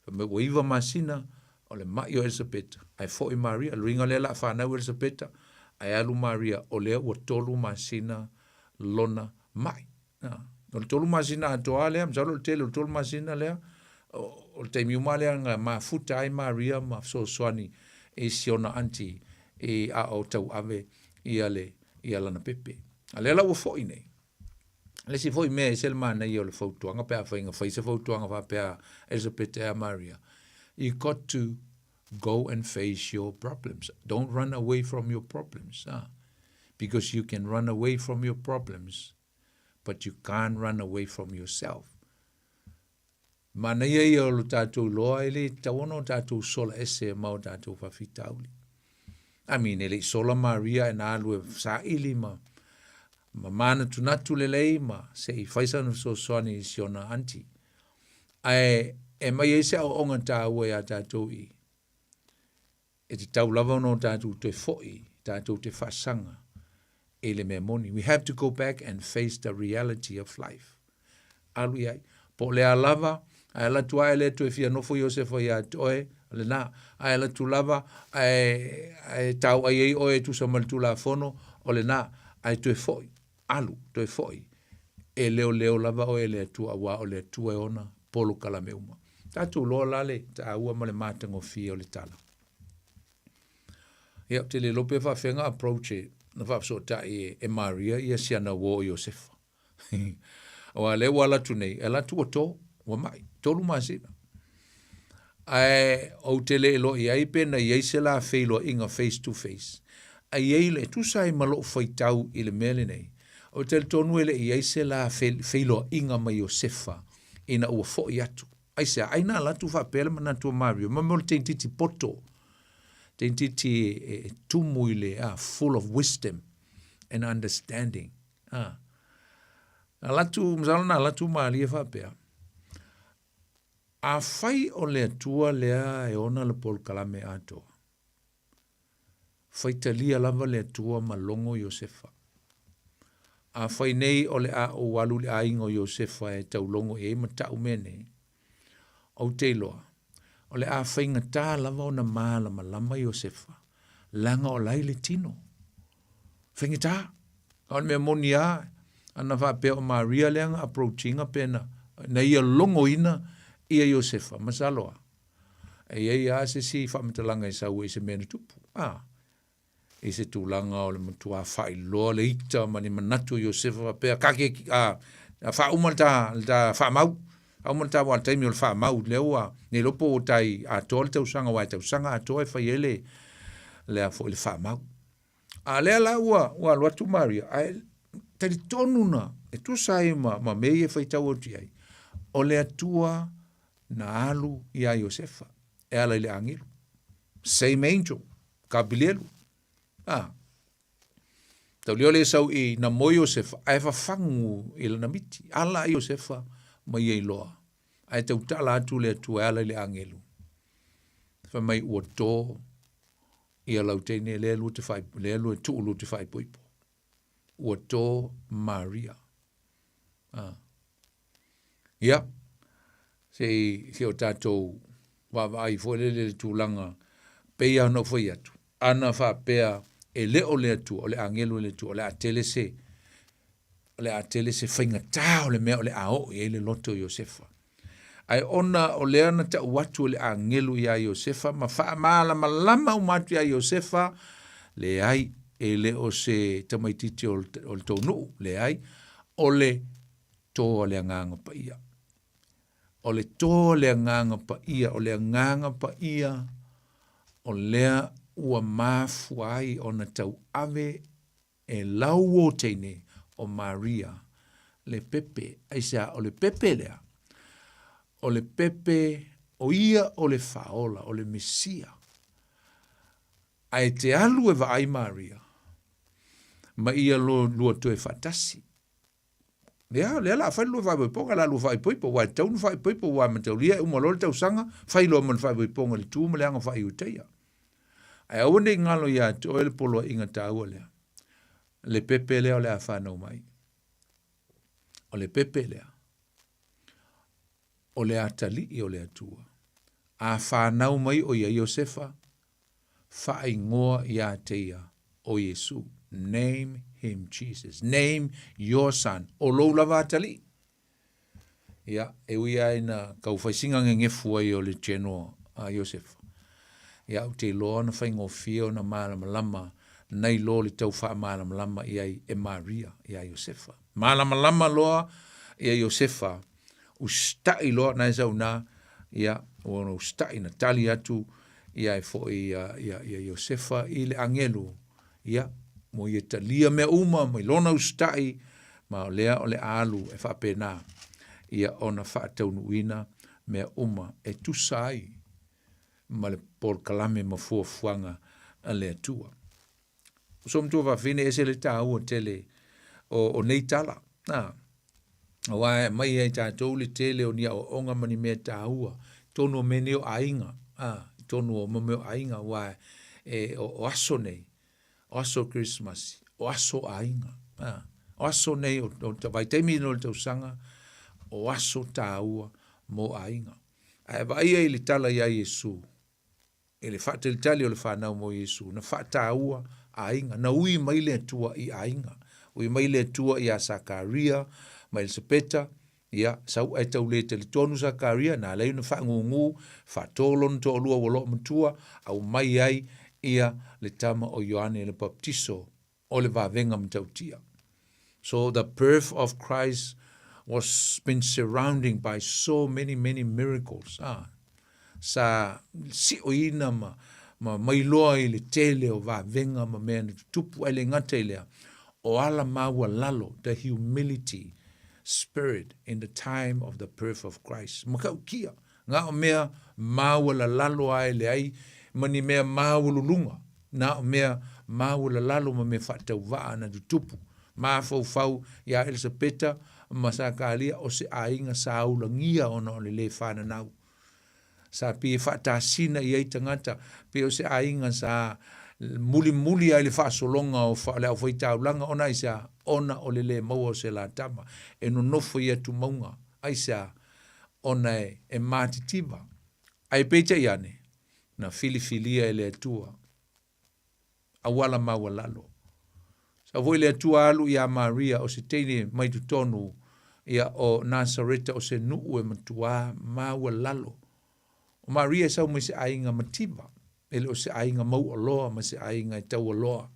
fai mai ua iva masina o le maʻi o Elisapeta, ae foʻi Maria, le uiga lea o le a fanau Elisapeta, ae alu Maria o lea ua tolu masina lona maʻi. O le tolu masina atoa lea, masalo o le tele o le tolu masina lea, o le taimi uma lea na mafuta ai Maria ma fesoasoani i si ona aunty i a o tauave ia le ia lana pepe. A lea la ua foʻi nei. Le isi foi mea e ese le manaia o le fautuaga pe afai na fai se fautuaga faapea Elisapeta ia Maria, you got to go and face your problems. Don't run away from your problems. Ah. Because you can run away from your problems, but you can't run away from yourself. Manaia ia o lo tātou loa e le tatau ona o tātou sola ese ma o tātou faafitauli. I mean, e le i sola Maria e na alu e saili ma... ma manatunatu lelei ma se i fai sana fesoasoani i si ona aunty. Ae e aumai ai se aoaoga taua iā tatou i i, e tatau lava ona o tatou toe foi tatou te faasaga i le mea moni. We have to go back and face the reality of life. Alu i ai. Po o le a lava, ae alu atu lava e le toe fia nofo Iosefa ia te oe, o lena. Ae alu atu lava ae, ae tauai ai oe e tusa ma le Tulafono, o lena. Ae toe foi, alu, toe foi, e leoleo lava oe e le Atua auā o le Atua e ona polokalame uma. Tatou iloa la le taua ma le matagofie o le tala. Ia, ou te le iloa pe faapefea ona approach e, na faafesootai e, e Maria ia si ana uo o Iosefa. Aua o lea ua alu atu nei, e alu atu ua to, ua mai, 3 masina. Ae ou te le iloa i ai pe na i ai se la feiloaiga face to face. Ae i ai le, tusa ai ma lou faitau i le mea lenei, ou te talitonu e le i ai se la feiloaiga ma Iosefa ina ua foi atu. Aisea? Ai na alu atu faapea le manatu o Maria, ma mea o le teintiiti poto, teintiiti e, e tumu i le, ah, full of wisdom and understanding. Ah. Alu atu, masalo na alu atu Maria faapea, Afai o le Atua lea e ona le polokalame atoa, faitalia lava le Atua ma logo Iosefa. Afai nei o le a ou alu i le aiga o Iosefa e taulogo i ai ma ta'u mea nei, ou te iloa, o le a faigata lava ona malamalama Iosefa, leaga o la e i le tino. Faigata. A o le mea moni lava, ana faapea o Maria lea na approach ina pe na, na ia logoina ia Iosefa, masalo lava, e i ai lava se isi faamatalaga e sau ai i se mea na tupu. A, i se tulaga o le matua faailoa le ita ma ni manatu o Iosefa faapea, kake, a, faauma le ta, le ta faamau, faauma le ta aua o le taimi o le faamau, lea ua, ne iloa po ua tai atoa le tausaga, aua e tausaga atoa e fai ai le, le a foi le faamau. A lea la ua, ua alu atu Maria, ae talitonu na, e tusa ai ma, ma mea ia e faitau atu i ai, o le Atua na alu iā Iosefa e ala i le agelu. Same angel, Kapilielu. A, taulia le sau i na moe Iosefa, ae fafagu i lana miti. Ala Iosefa ma ia iloa. Ae tautala atu le Atua e ala i le agelu. Fai mai ua tō ia lau teine lea lua te whai, lea lua tuu lua te whaipoipo. Ua tō Maria. Ah. Ia, se i, se o tātou vaavaai foi lele le tulaga, pei lava ona ou fai atu, ana faapea e le o le Atua, o le agelu e le Atua, o le a tele se, o le a tele se faigatā o le mea o le a oo i ai le loto o Iosefa. Ae ona o lea na tau atu e le agelu iā Iosefa ma faamalamalama uma atu iā Iosefa, leai, e le o se tamaitiiti o le tou nuu, leai, o le tō a le Agaga Paia. O le tō a le Agaga Paia, o le Agaga Paia o lea ua mafua ai ona tauave e lau uo teine o Maria le pepe. Aisea? O le pepe lea, o le pepe o ia o le Faaola, o le Mesia. Ae te alu e vaai Maria ma ia lua toe faatasi. Ia, lea la fai le lua faaipoipoga, la lua faaipoipo, aua e tatau ona faaipoipo, aua e mataulia e uma loa le tausaga, fai loa ma le faaipoipoga i le tu ma le aga faaiutaia. Ae aua ne i galo ia te oe le poloaiga taua lea, le pepe lea o le a fanau mai. O le pepe lea, o le atalii o le Atua. A fanau mai ʻo ia Iosefa, faaigoa iā te ia ʻo Iesū. Name him Jesus. Name your son. ʻO lou lava atalii. Ia, e ui lava ina tau fai sina gegefu ai o le Genoa a Iosefa. Ia, ou te iloa ona faigofie ona malamalama nai lo le tau faamalamalama i ai e Maria iā Iosefa. Malamalama loa ia Iosefa, usitaʻi loa na e sau na, ia, ua ona usitaʻi na tali atu ia e foi ia, ia, ia Iosefa i le agelu, ia, mo ia talia mea uma mai lona usitaʻi, ma o lea o le a alu e faapena, ia ona faataunuuina mea uma e tusa ai ma le polokalame ma fuafuaga a le Atua. O so matua fafine, e ese le taua tele. o nei tala. A, auā e aumai ai tatou le tele o ni aoaoga ma ni mea taua i totonu o mea nei o aiga, a, i totonu o mea o aiga, aua e, o, o aso nei, o aso o Kerisimasi, o aso o aiga, a, o aso nei o, o vaitaimi nei o le tausaga, o aso taua mo aiga. Ae vaaia i le tala iā Iesu, i le faatalitali o le fanau mo Iesu, na faataua aiga, na ui mai le Atua i aiga. Ui mai le Atua iā Sakaria ma Elisapeta, ia, sau ae tau le talitonu Sakaria, na ala ai ona faagūgū, faato lona toalua ua loomatua, aumai ai ia le tama o Ioane le Papatiso o le vavega matautia. So the birth of Christ was been surrounding by so many many miracles. Ah, sa sioina ma ma mailoa i le tele o vavega ma mea na tutupu ae le gata i lea, o ala maualalo, the humility spirit in the time of the birth of Christ. Matautia, na o mea maualalalo a e leai ma ni mea maualuluga, na o mea maualalalo ma mea faatauvaa na tutupu. Mafaufau iā Elisapeta ma Sakalia o se aiga sa ulagia ona o le lē fananau. Sa pei e faatasina i ai tagata, pei o se aiga sa mulimuli lava i le faasologa o le aufaitaulaga ona aisea? Ona o le lē maua o se latama e nonofo i atumauga, aisea? Ona e matitiva. Ae peitai ane, na filifilia e le Atua auala maualalo. Sau foi le Atua alu iā Maria o se teine mai totonu ia o Nasareta o se nuu e matuā maualalo. O Maria e sau mai se aiga mativa, e le o se aiga mauoloa ma se aiga e taualoa.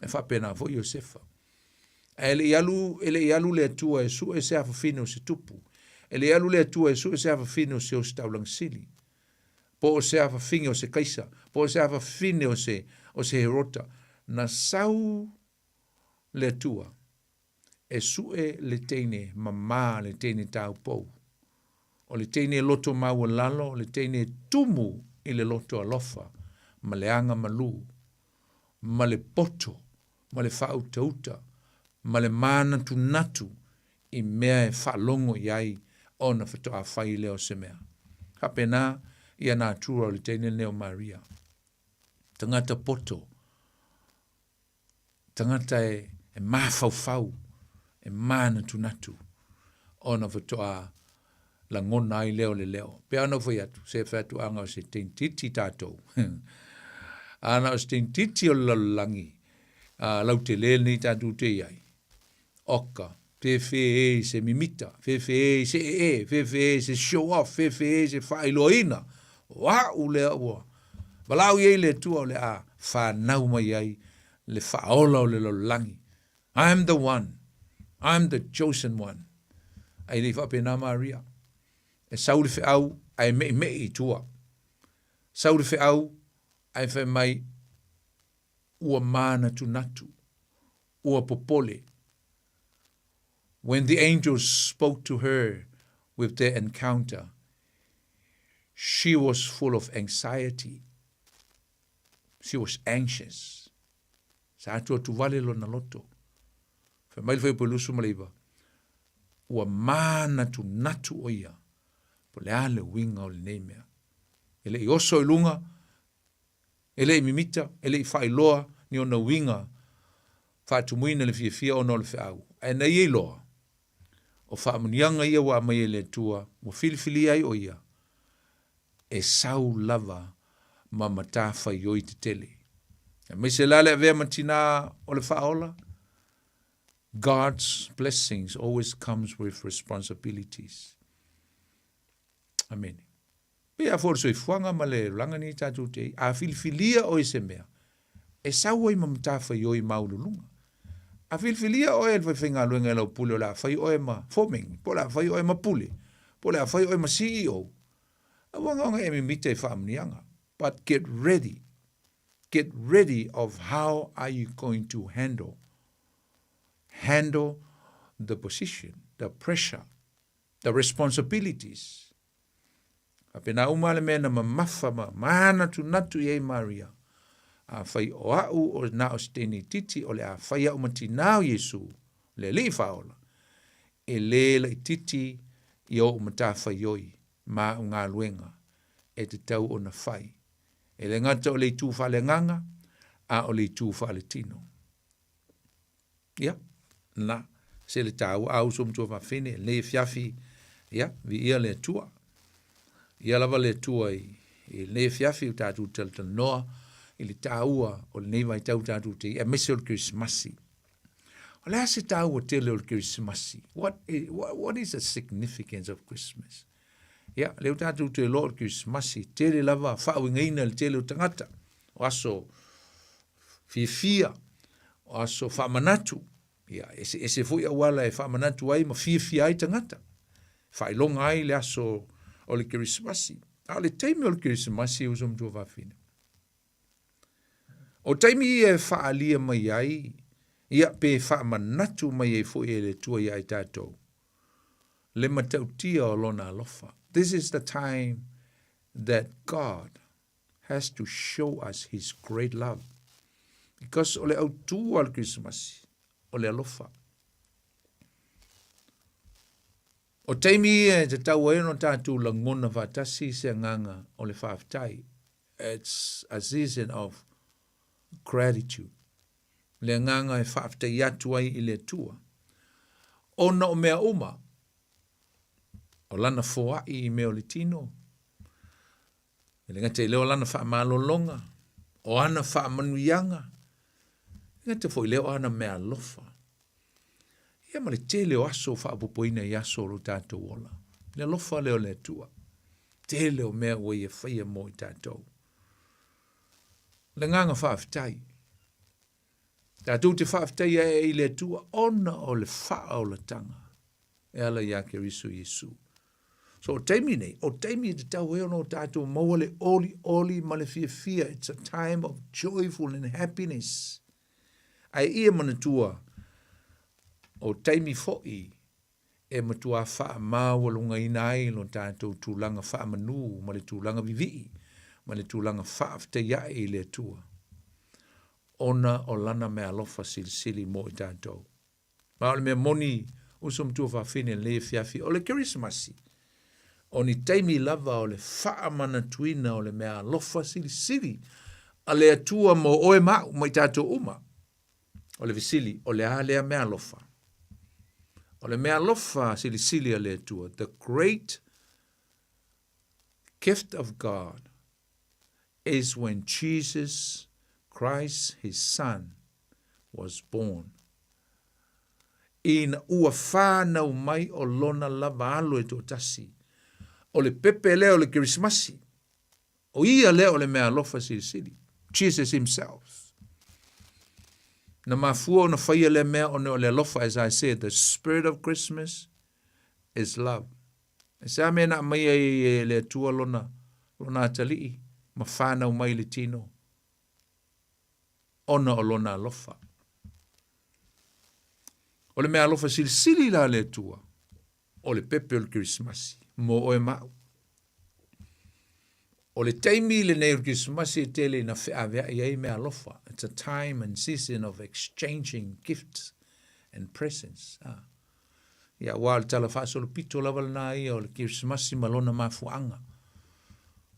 E faapena foi Iosefa. Ae e le i alu, e le i alu le Atua e sue se afafine o se tupu. E le i alu le Atua e sue se afafine o se ositaulaga sili. Po o se afafine o se kaisa, po o se afafine o se, o se Herota. Na sau le Atua e sue le teine mamā, le teine taupou. O le teine loto maualalo, o le teine tumu i le loto alofa, ma le aga malū, ma le poto, ma le faautauta, ma le mānatunatu i mea e faalogo i ai ona faatoa fai lea o se mea. Faapena ia natura o le teine lenei o Maria. Tagata poto, tagata e, e mafaufau, e mānatunatu, ona faatoa lagona ai lea o le leo. Pei ona ou fai atu, se fai atu ana o se teintiti tatou. Ana o se teintiti o le lalolagi, a lautele lenei tatou te i ai. Oka, fefe e i se mimita, fefe e i se ee, fefe e i se show off, fefe e i se faailoaina. O a'u lea ua valaau i ai le Atua o le a fanau mai ai le faaola o le lalolagi. I am the one. I am the chosen one. Ae le i faapena Maria. E sau le feau ae me'ime'i i tua. Sau le feau ae fai mai ua mānatunatu, ua popole. When the angels spoke to her with their encounter, she was full of anxiety. She was anxious. Sa atuatuvale lona loto. Fai mai le Fuaiupu 29, ua mānatunatu ʻo ia, po o le a le uiga o lenei mea. E le i oso i luga, e le i mimita, e le i faailoa ni ona uiga faatumuina le fiafia ona o le feau, ae na ia iloa, o faamanuiaga ia ua aumai e le Atua, ua filifilia ai ʻo ia, e sau lava ma matafaioi tetele. Aemaise la le avea ma tinā o le faaola, God's blessings always comes with responsibilities. Amene. Pei a foi o le soifuaga ma le olaga nei tatou te ai, a filifilia oe i se mea, e sau ai ma matafaioi maualuluga. A filifilia oe e le faifaigaluega i lau pule o le a fai oe ma foreman, po o le a fai oe ma pule, po o le a fai oe ma CEO, aua gaoga e mimita i faamanuiaga. But get ready, get ready of how are you going to handle, handle the position, the pressure, the responsibilities. Faapena uma le mea na mamafa ma mānatunatu i ai Maria. Afai o a'u o na o se teine itiiti o le a fai a'u ma tinā o Iesu. Le Alii Faaola, e lē laitiiti ia o'u matafaioi ma a'u galuega e tatau ona fai, e le gata o le itu faaleagaga a o le itu faaletino. Ia, lena, se le taua. A uso ma tuafafine i lenei afiafi, ia, viia le Atua. Viia lava le Atua i lenei afiafi ua tatou talatalanoa i le taua o lenei vaitau tatou te i ai aemaise o le Kerisimasi. O le a se taua tele o le Kerisimasi? What is, what is the significance of Christmas? Ia, lea ua tatou toe iloa o le Kerisimasi, tele lava faauigaina i le tele o tagata, o aso fiafia, o aso faamanatu, ia, eseese foi auala e faamanatu ai ma fiafia ai tagata, faailoga ai le aso o le Kerisimasi. A o le taimi o le Kerisimasi, uso ma tuafafine, o taimi ia e faaalia mai ai, ia pe faamanatu mai ai foi e le Atua iā i tatou, le matautia o Lona alofa. This is the time that God has to show us His great love. Because o le autū a le Kerisimasi, o le alofa. O taimi ia e tatau ai ona tatou lagona faatasi se agaga o le faafetai. It's a season of gratitude. Le agaga e faafetai atu ai i le Atua. Ona o mea uma, o lana foai i mea o le tino, e le gata i lea o lana faamalologa, o ana faamanuiaga, e le gata foi i lea o ana meaalofa. Ia ma le tele o aso faaopoopoina i aso o lo tatou ola. Le alofa lea o le Atua. Tele o mea ua ia faia mo i tatou. Le agaga faafetai. Tatou te faafetai ai i le Atua ona o le faaolataga e ala iā Keriso Iesu. So o taimi nei, o taimi e tatau ai ona o tatou maua le olioli ma le fiafia. It's a time of joyful and happiness. Ae ia manatua, o taimi foi e matuā faamaualugaina ai lo tatou tulaga faamanū ma le tulaga vivii ma le tulaga faafetai ae i le Atua, ona o Lana meaalofa silisili mo i tatou. Ma o le mea moni, uso matua fafine i lenei afiafi, o le Kerisimasi, o ni taimi lava o le faamanatuina o le meaalofa silisili a le Atua mo oe ma au ma i tatou uma. O le fesili, o le a lea meaalofa? O le meaalofa silisili a le Atua, the great gift of God is when Jesus Christ his son was born. Ina ua whānau mai o lona lava alo e toatasi. O le pepe lea o le Kerisimasi. O ia lea o le mea alofa silisili. Jesus himself. Na mafua ona faia lea mea ona o le alofa, as I said, the spirit of Christmas is love. E se a mea na aumaia ai e le Atua lona, lona atalii ma whanau mai le tino, ona o lona alofa. O le mea alofa silisili la le Atua, o le pepe o le Kerisimasi, mo oe ma au. O le taimi lenei o le Kerisimasi e tele ina feaveai ai meaalofa. It's a time and season of exchanging gifts and presents. Ah. Ia, aua o le tala faasolopito lava lena ia o le Kerisimasi ma lona mafuaaga.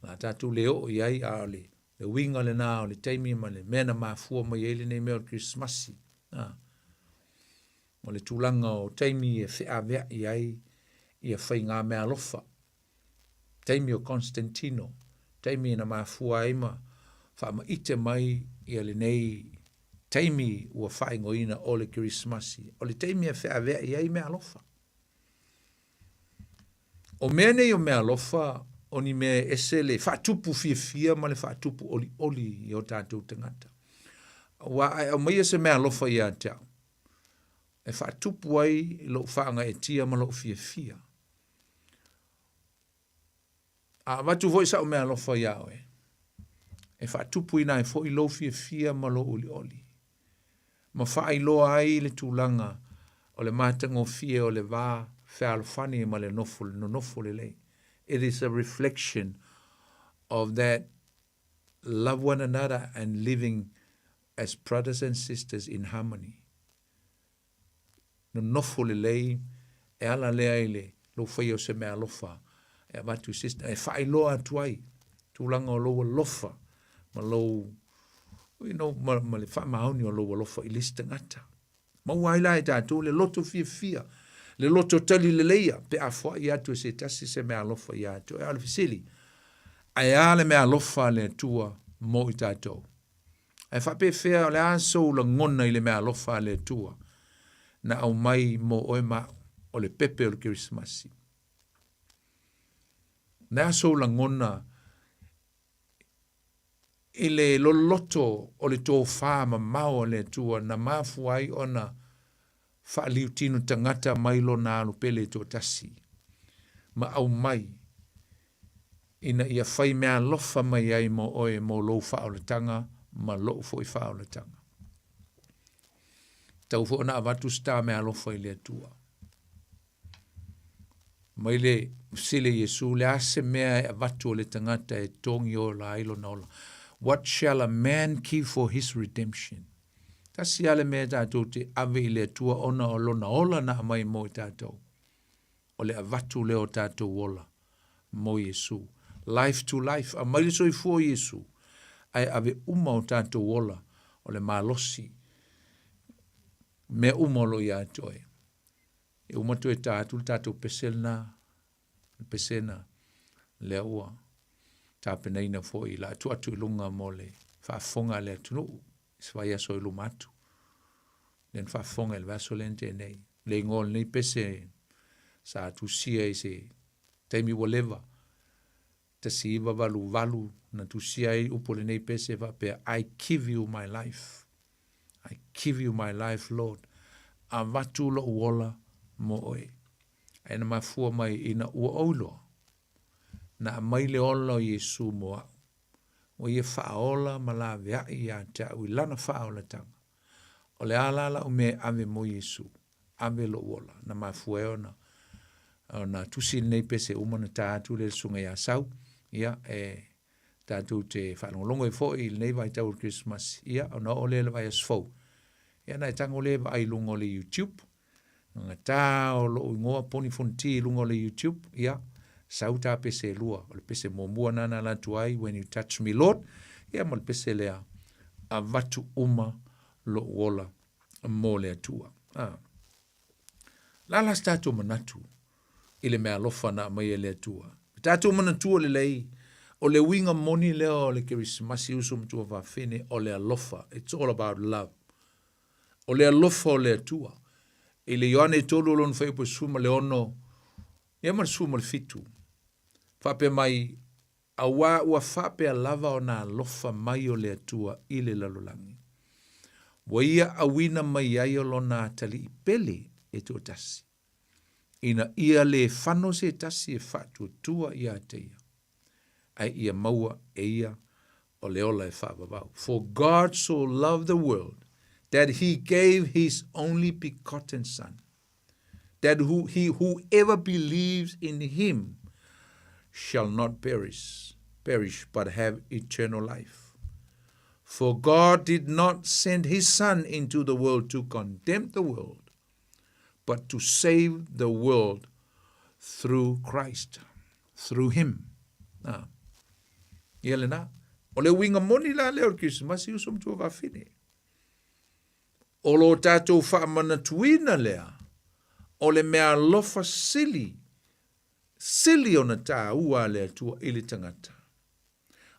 La tatou le oo i ai, a o le, le uiga lena o le taimi ma le mea na mafua mai ai lenei mea o le Kerisimasi. Ah. O le tulaga o taimi e feaveai ai ia faigameaalofa, taimi o Constantino, taimi na mafua ai ma faamaite mai ia lenei taimi ua faaigoaina o le Kerisimasi, o le taimi e feaveai ai meaalofa. O mea nei o meaalofa, o ni mea e ese le faatupu fiafia ma le faatupu olioli i o tatou tagata. Aua a e aumaia se meaalofa ia te au, e faatupu ai lou faagaeetia ma lou fiafia. A avatu foi sa'u meaalofa iā oe, e faatupuina ai foi lou fiafia ma lou olioli, ma faailoa ai le tulaga o le matagofie o le va fealofani ma le nofo nonofo lelei. It is a reflection of that love one another and living as brothers and sisters in harmony. nonofo lelei, e ala lea i le lou faia o se meaalofa e avatu i se isi, e faailoa atu ai tulaga o lou alofa ma lou you know, ma, ma le faamaoni o lou alofa i le isi tagata. Maua ai la e tatou le loto fiafia, le loto tali leleia pe a foai atu e se tasi se meaalofa ia te oe. A o le fesili, ae a le meaalofa a le Atua mo i tatou? Ae faapefea o le a sou lagona i le meaalofa a le Atua na aumai mo oe ma au, o le pepe o le Kerisimasi? O le a sou lagona i le loloto o le tofa mamao a le Atua na mafua ai ona faaliutino tagata mai lona alo pele toatasi ma aumai ina ia fai meaalofa mai ai mo oe mo lou faaolataga ma lo'u foi faaolataga. Tatau foi ona avatu se ta meaalofa i le Atua. Mai le fesili a Iesu, le a se mea e avatu o le tagata e togi ola ai lona ola? What shall a man give for his redemption? Tasi lava le mea tatou te ave i le Atua ona o lona ola na aumai mo i tatou. O le avatu lea o tatou ola mo Iesu. Life to life, aumai le soifua o Iesu, ae ave uma o tatou ola o le malosi, mea uma o lo o ia te oe. E uma toe ta atu le tatou pese lena, le pesena lea ua tapenaina foi la atu atu i luga mo le faafofoga a le atunuu i se vaiaso i luma atu. Lea na faafofoga i le vaiaso lea na tea nei. Le igoa o lenei pese sa tusia i se taimi ua leva, 1988 na tusia ai upu o lenei pese faapea, I give you my life. I give you my life, Lord. Avatu lou ola mo oe. Ae na mafua mai ina ua ou iloa, na aumai le ola o Iesu mo au. Ua ia faaola ma laveai ia te au i lana faaolataga. O le a la lau mea e ave mo Iesu, ave lou ola. Na mafua ai ona ona tusi lenei pese uma na ta atu le susuga ia Sau, ia e tatou te faalogologo ai foi i lenei vaitau o le Kerisimasi, ia ona oo lea i le vaiaso fou. Ia ona e tago lea e vaai i luga o le YouTube, gata o lou igoa Poni Fonoti i luga o le YouTube, ia sau ta pese e lua. O le pese muamua na na alu atu ai, When You Touch Me Lord, ia ma le pese lea, Avatu uma lou ola mo le Atua. Ah. La la se tatou manatu i le meaalofa na aumai e le Atua. E tatou manatua lelei, o le uiga moni lea o le Kerisimasi uso ma tuafafine, o le alofa. It's all about love. O le alofa o le Atua. I le Ioane 3 o lona fuaiupu e 16, ia ma le 17, faapea mai, Auā ua faapea lava ona alofa mai o le Atua i le lalolagi, ua Ia auina mai ai o Lona atalii pele e toatasi, ina ia lē fano se tasi e faatuatua ia te Ia, ae ia maua e ia o le ola e faavavau. For God so loved the world, that He gave His only begotten Son, that who, he whoever believes in him shall not perish, perish, but have eternal life. For God did not send his Son into the world to condemn the world, but to save the world through Christ, through him. Ah. Ia lena. O le uiga moni la lea o le Kerisimasi uso ma tuafafine. O lo tatou faamanatuina lea o le meaalofa sili, sili ona taua a le Atua i le tagata.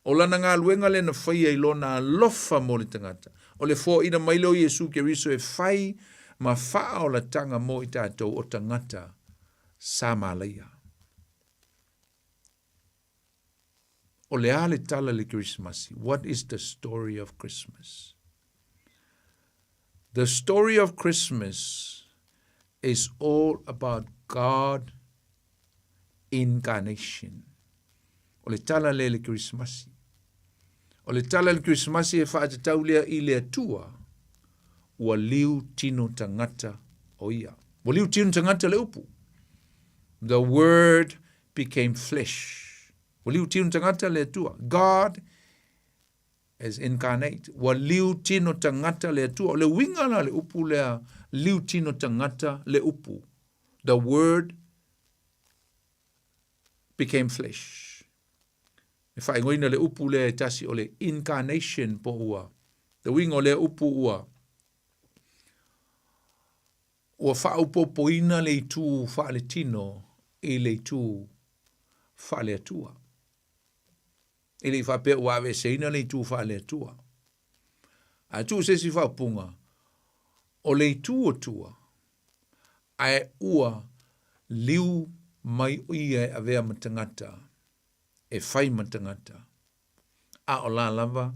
O lana galuega lea na faia i lona alofa mo le tagata, o le foaina mai lea o Iesu Keriso e fai ma faaolataga mo i tatou o tagata sa malaia. O le a le tala i le Kerisimasi? What is the story of Christmas? The story of Christmas is all about God incarnation. O le tala lea i le Kerisimasi. O le tala i le Kerisimasi e faatatau lea i le Atua ua liu tino tagata o ia. Ua liu tino tagata le upu. The word became flesh. Ua liu tino tagata le Atua. God As incarnate. Ua liu tino tagata le Atua. O le uiga la o le upu lea, liu tino tagata le upu. The word became flesh. E faaigoaina le upu lea e tasi o le incarnation po ua. Le uiga o lea upu ua ua faaopoopoina le itu faaletino i le itu faale-Atua. E le i faapea ua aveeseina le itu faale-Atua. Ae tuu se isi faaupuga, o le itu Atua, ae ua liu mai o ia e avea ma tagata, e fai ma tagata, a o la lava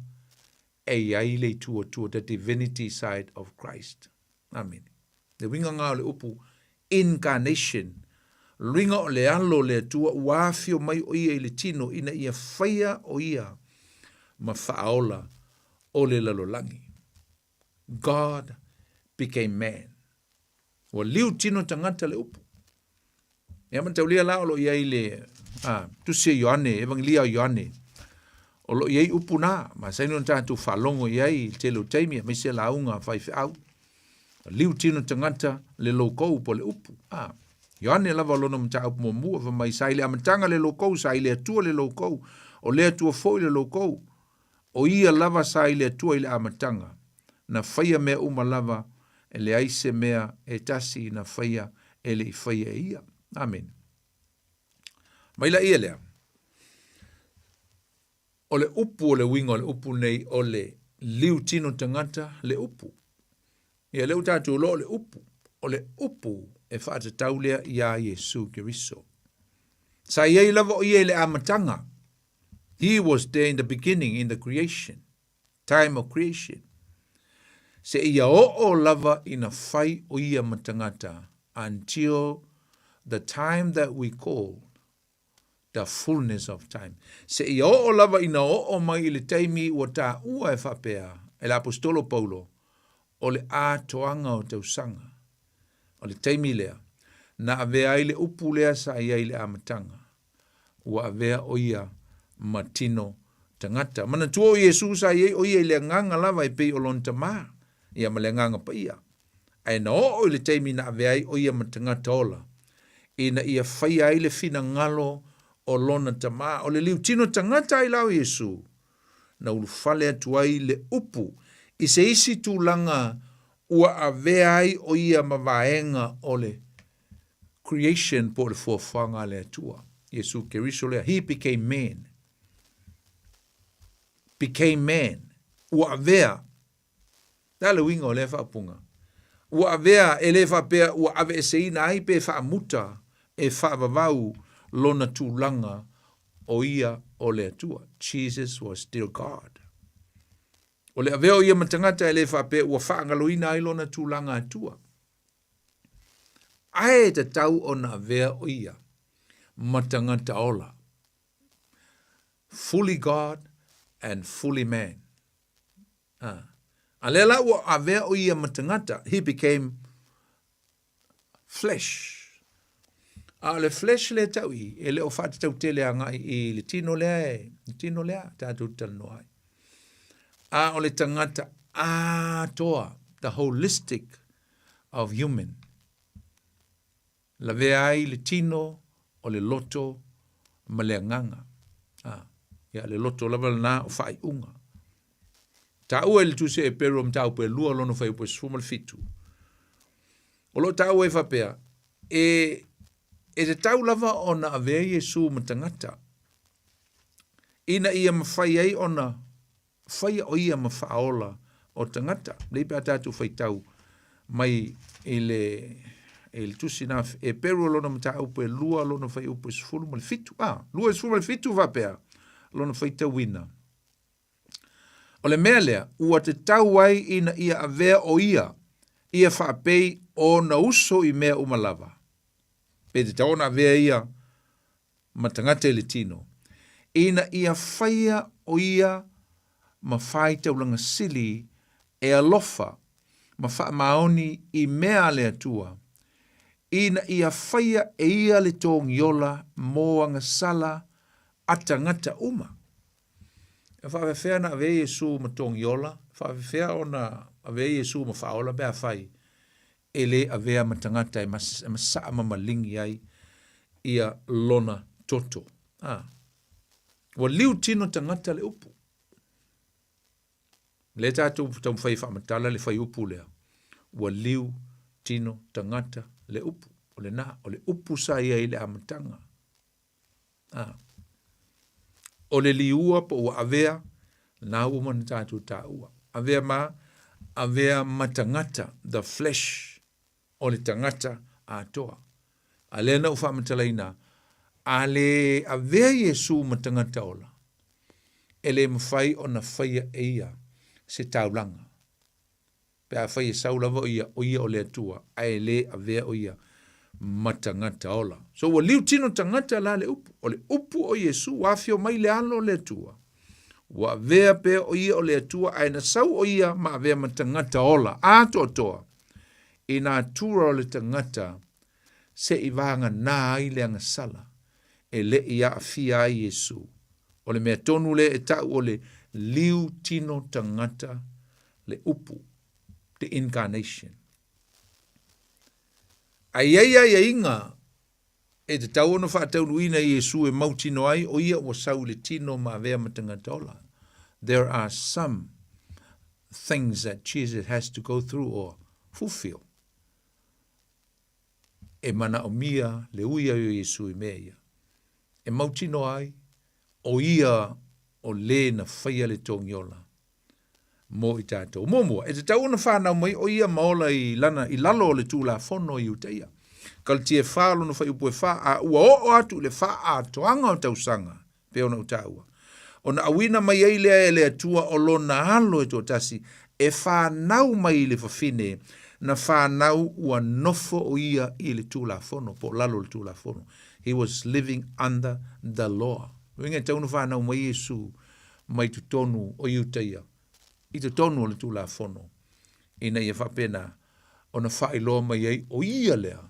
e i ai le itu Atua, the divinity side of Christ. Amene. Le uiga lena o le upu incarnation, luiga o le Alo o le Atua ua afio mai o ia i le tino ina ia faia o ia ma faaola o le lalolagi. God became man. Ua liu tino tagata le upu. Ia mataulia la o lo o i ai le a, tusi a Ioane, Evangelia o Ioane, o lo o i ai upu na, masani ona tatou faalogo i ai i le tele o taimi, aemaise lauga a faifeau. Liu tino tagata le loukou po le upu. A, Ioane lava o lona mataupu muamua, fai mai, sa i le amataga le loukou, sa i le Atua le loukou, o le Atua foi le loukou. O ia lava sa i le Atua i le amataga, na faia mea uma lava, e leai se mea e tasi na faia e le i faia e ia. Amene. Mai la ia lea, o le upu o le uiga o le upu nei o le liu tino tagata le upu. Ia lea ua tatou iloa o le upu, o le upu e faatatau lea iā Iesu Keriso. Sa i ai lava o ia i le amataga. He was there in the beginning in the creation, time of creation. Seia oo lava ina fai o ia ma tagata until the time that we call the fullness of time. Seia oo lava ina oo mai i le taimi ua taua e faapea e le Aposetolo Paulo, o le atoaga o tausaga. O le taimi lea, na avea ai le upu lea sa i ai i le amataga, ua avea ʻo ia ma tino tagata. Manatua ʻo Iesū sa i ai ʻo ia i le agaga lava e pei o lona Tamā, ia ma le Agaga Paia. Ae na oo i le taimi na avea ai ʻo ia ma tagata ola, ina ia faia ai le finagalo o lona Tamā. O le liutino tagata ai la o Iesū, na ulufale atu ai le upu i se isi tulaga ua avea ai ʻo ia ma vaega o le creation po o le fuafuaga a le Atua. Iesu Keriso lea, he became man. Became man. Ua avea. Le a le uiga o lea faaupuga? Ua avea e le faapea ua aveeseina ai pe faamuta e faavavau lona tulaga o ia o le Atua. Jesus was still God. O le avea o ia ma tagata e le faapea ua faagaloina ai lona tulaga Atua. Ae tatau ona avea o ia ma tagata ola. Fully God and fully man. Ah. A lea la ua avea o ia ma tagata, he became flesh. A o le flesh lea tau i, e le o faatatau tele agai i le tino lea e, le tino lea tatou te talanoa ai. A o le tagata atoa, the holistic of human. Lavea ai le tino o le loto ma le agaga. A, ia, le loto lava lena o faaiuga. Taua i le Tusi a Eperu o mataupu e lua lona fuaiupu e 17. O lo o taua ai faapea, e, e tatau lava ona avea Iesu ma tagata, ina ia mafai ai ona faia o ia ma faaola o tagata. Lei pe a tatou faitau mai i le i le tusi na Eperu o lona mataupu e lua lona fuaiupu e 17. A, 2:17 faapea lona faitauina. O le mea lea, ua tatau ai ina ia avea o ia, ia faapei ona uso i mea uma lava. Pe tatau ona avea ia ma tagata i le tino, ina ia faia o ia ma faitaulaga sili e alofa ma faamaoni i mea a le Atua, ina ia faia e ia le togiola mo agasala a tagata uma. E faapefea ona avea Iesu ma togiola? E faapefea ona avea Iesu ma faaola pe afai e le avea ma tagata e masaa ma maligi ai ia lona toto? A. Ua liu tino tagata le upu. Lea tatou taumafai e faamatala le fuaiupu lea, ua liu tino tagata le upu. O lena, o le upu sa i ai i le amataga. A. O le liua po ua avea, na ua uma ona tatou taua. Avea ma, avea ma tagata, the flesh, o le tagata atoa. A lea na ou faamatalaina, a le avea Iesu ma tagata ola, e le mafai ona faia e ia se taulaga. Pe afai e sau lava o ia, o ia o le Atua, ae le avea o ia ma tagata ola. So ua liu tino tagata la le upu. O le upu o Iesu ua afio mai le alo o le Atua. Ua avea pea o ia o le Atua, ae na sau o ia ma avea ma tagata ola atoatoa i natura o le tagata se i vagana ai le agasala e le i aafia ai Iesu. O le mea tonu lea e ta'u o le liu tino tagata le upu, the incarnation. Ae i ai aiaiga e tatau ona faataunuuina e Iesu e mautino ai o ia ua sau i le tino ma avea ma tagata ola. There are some things that Jesus has to go through or fulfill. E manaomia le ui ai o Iesu i mea ia. E mautino ai o ia o le na faia le togiola mo i tatou. Muamua, e tatau ona whanau mai o ia ma ola i, lana, i lalo o le Tulafono i Iutaia. Kalatia e whā lona fuaiupu e whā, a ua oo atu i le faaatoaga o tausaga, pei ona ou taua. Ona auina mai ai lea e le Atua o lona alo e toatasi, e whanau mai i le fafine, na whanau ua nofo o ia i le Tulafono, po o lalo o le Tulafono. He was living under the law. Uiga e tatau ona whanau mai Iesu mai totonu o Iutaia, i totonu o le Tulafono, ina ia faapena ona faailoa mai ai o ia lea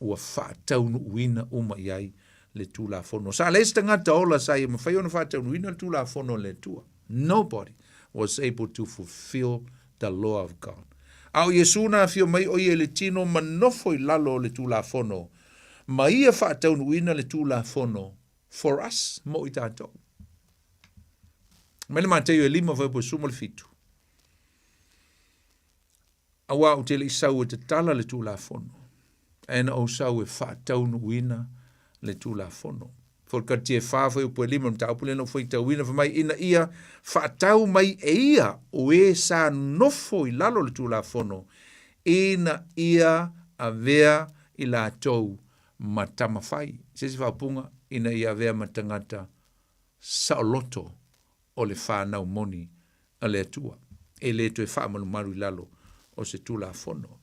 ua faataunuuina uma i ai le Tulafono. Sa leai se tagata ola sa ia mafai ona faataunuuina le Tulafono a le Atua. Nobody was able to fulfill the law of God. A o Iesu na afio mai o ia i le tino ma nofo i lalo o le Tulafono, ma ia faataunuuina le Tulafono for us, mo i tatou. Mai le Mateio e 5 fuaiupu e 17. Auā ou te le i sau e tatala le Tulafono, ae na ou sau e faataunuuina le Tulafono. Fo le Karatia e 4 fuaiupu e 5, le mataupu lea na ou faitauina, fai mai, ina ia faatau mai e ia o e sa nofo i lalo o le Tulafono, ina ia avea i latou ma tama fai. Se isi faaupuga, ina ia avea ma tagata saoloto o le whanau moni a le Atua, e le toe faamalumalu i lalo o se Tulafono.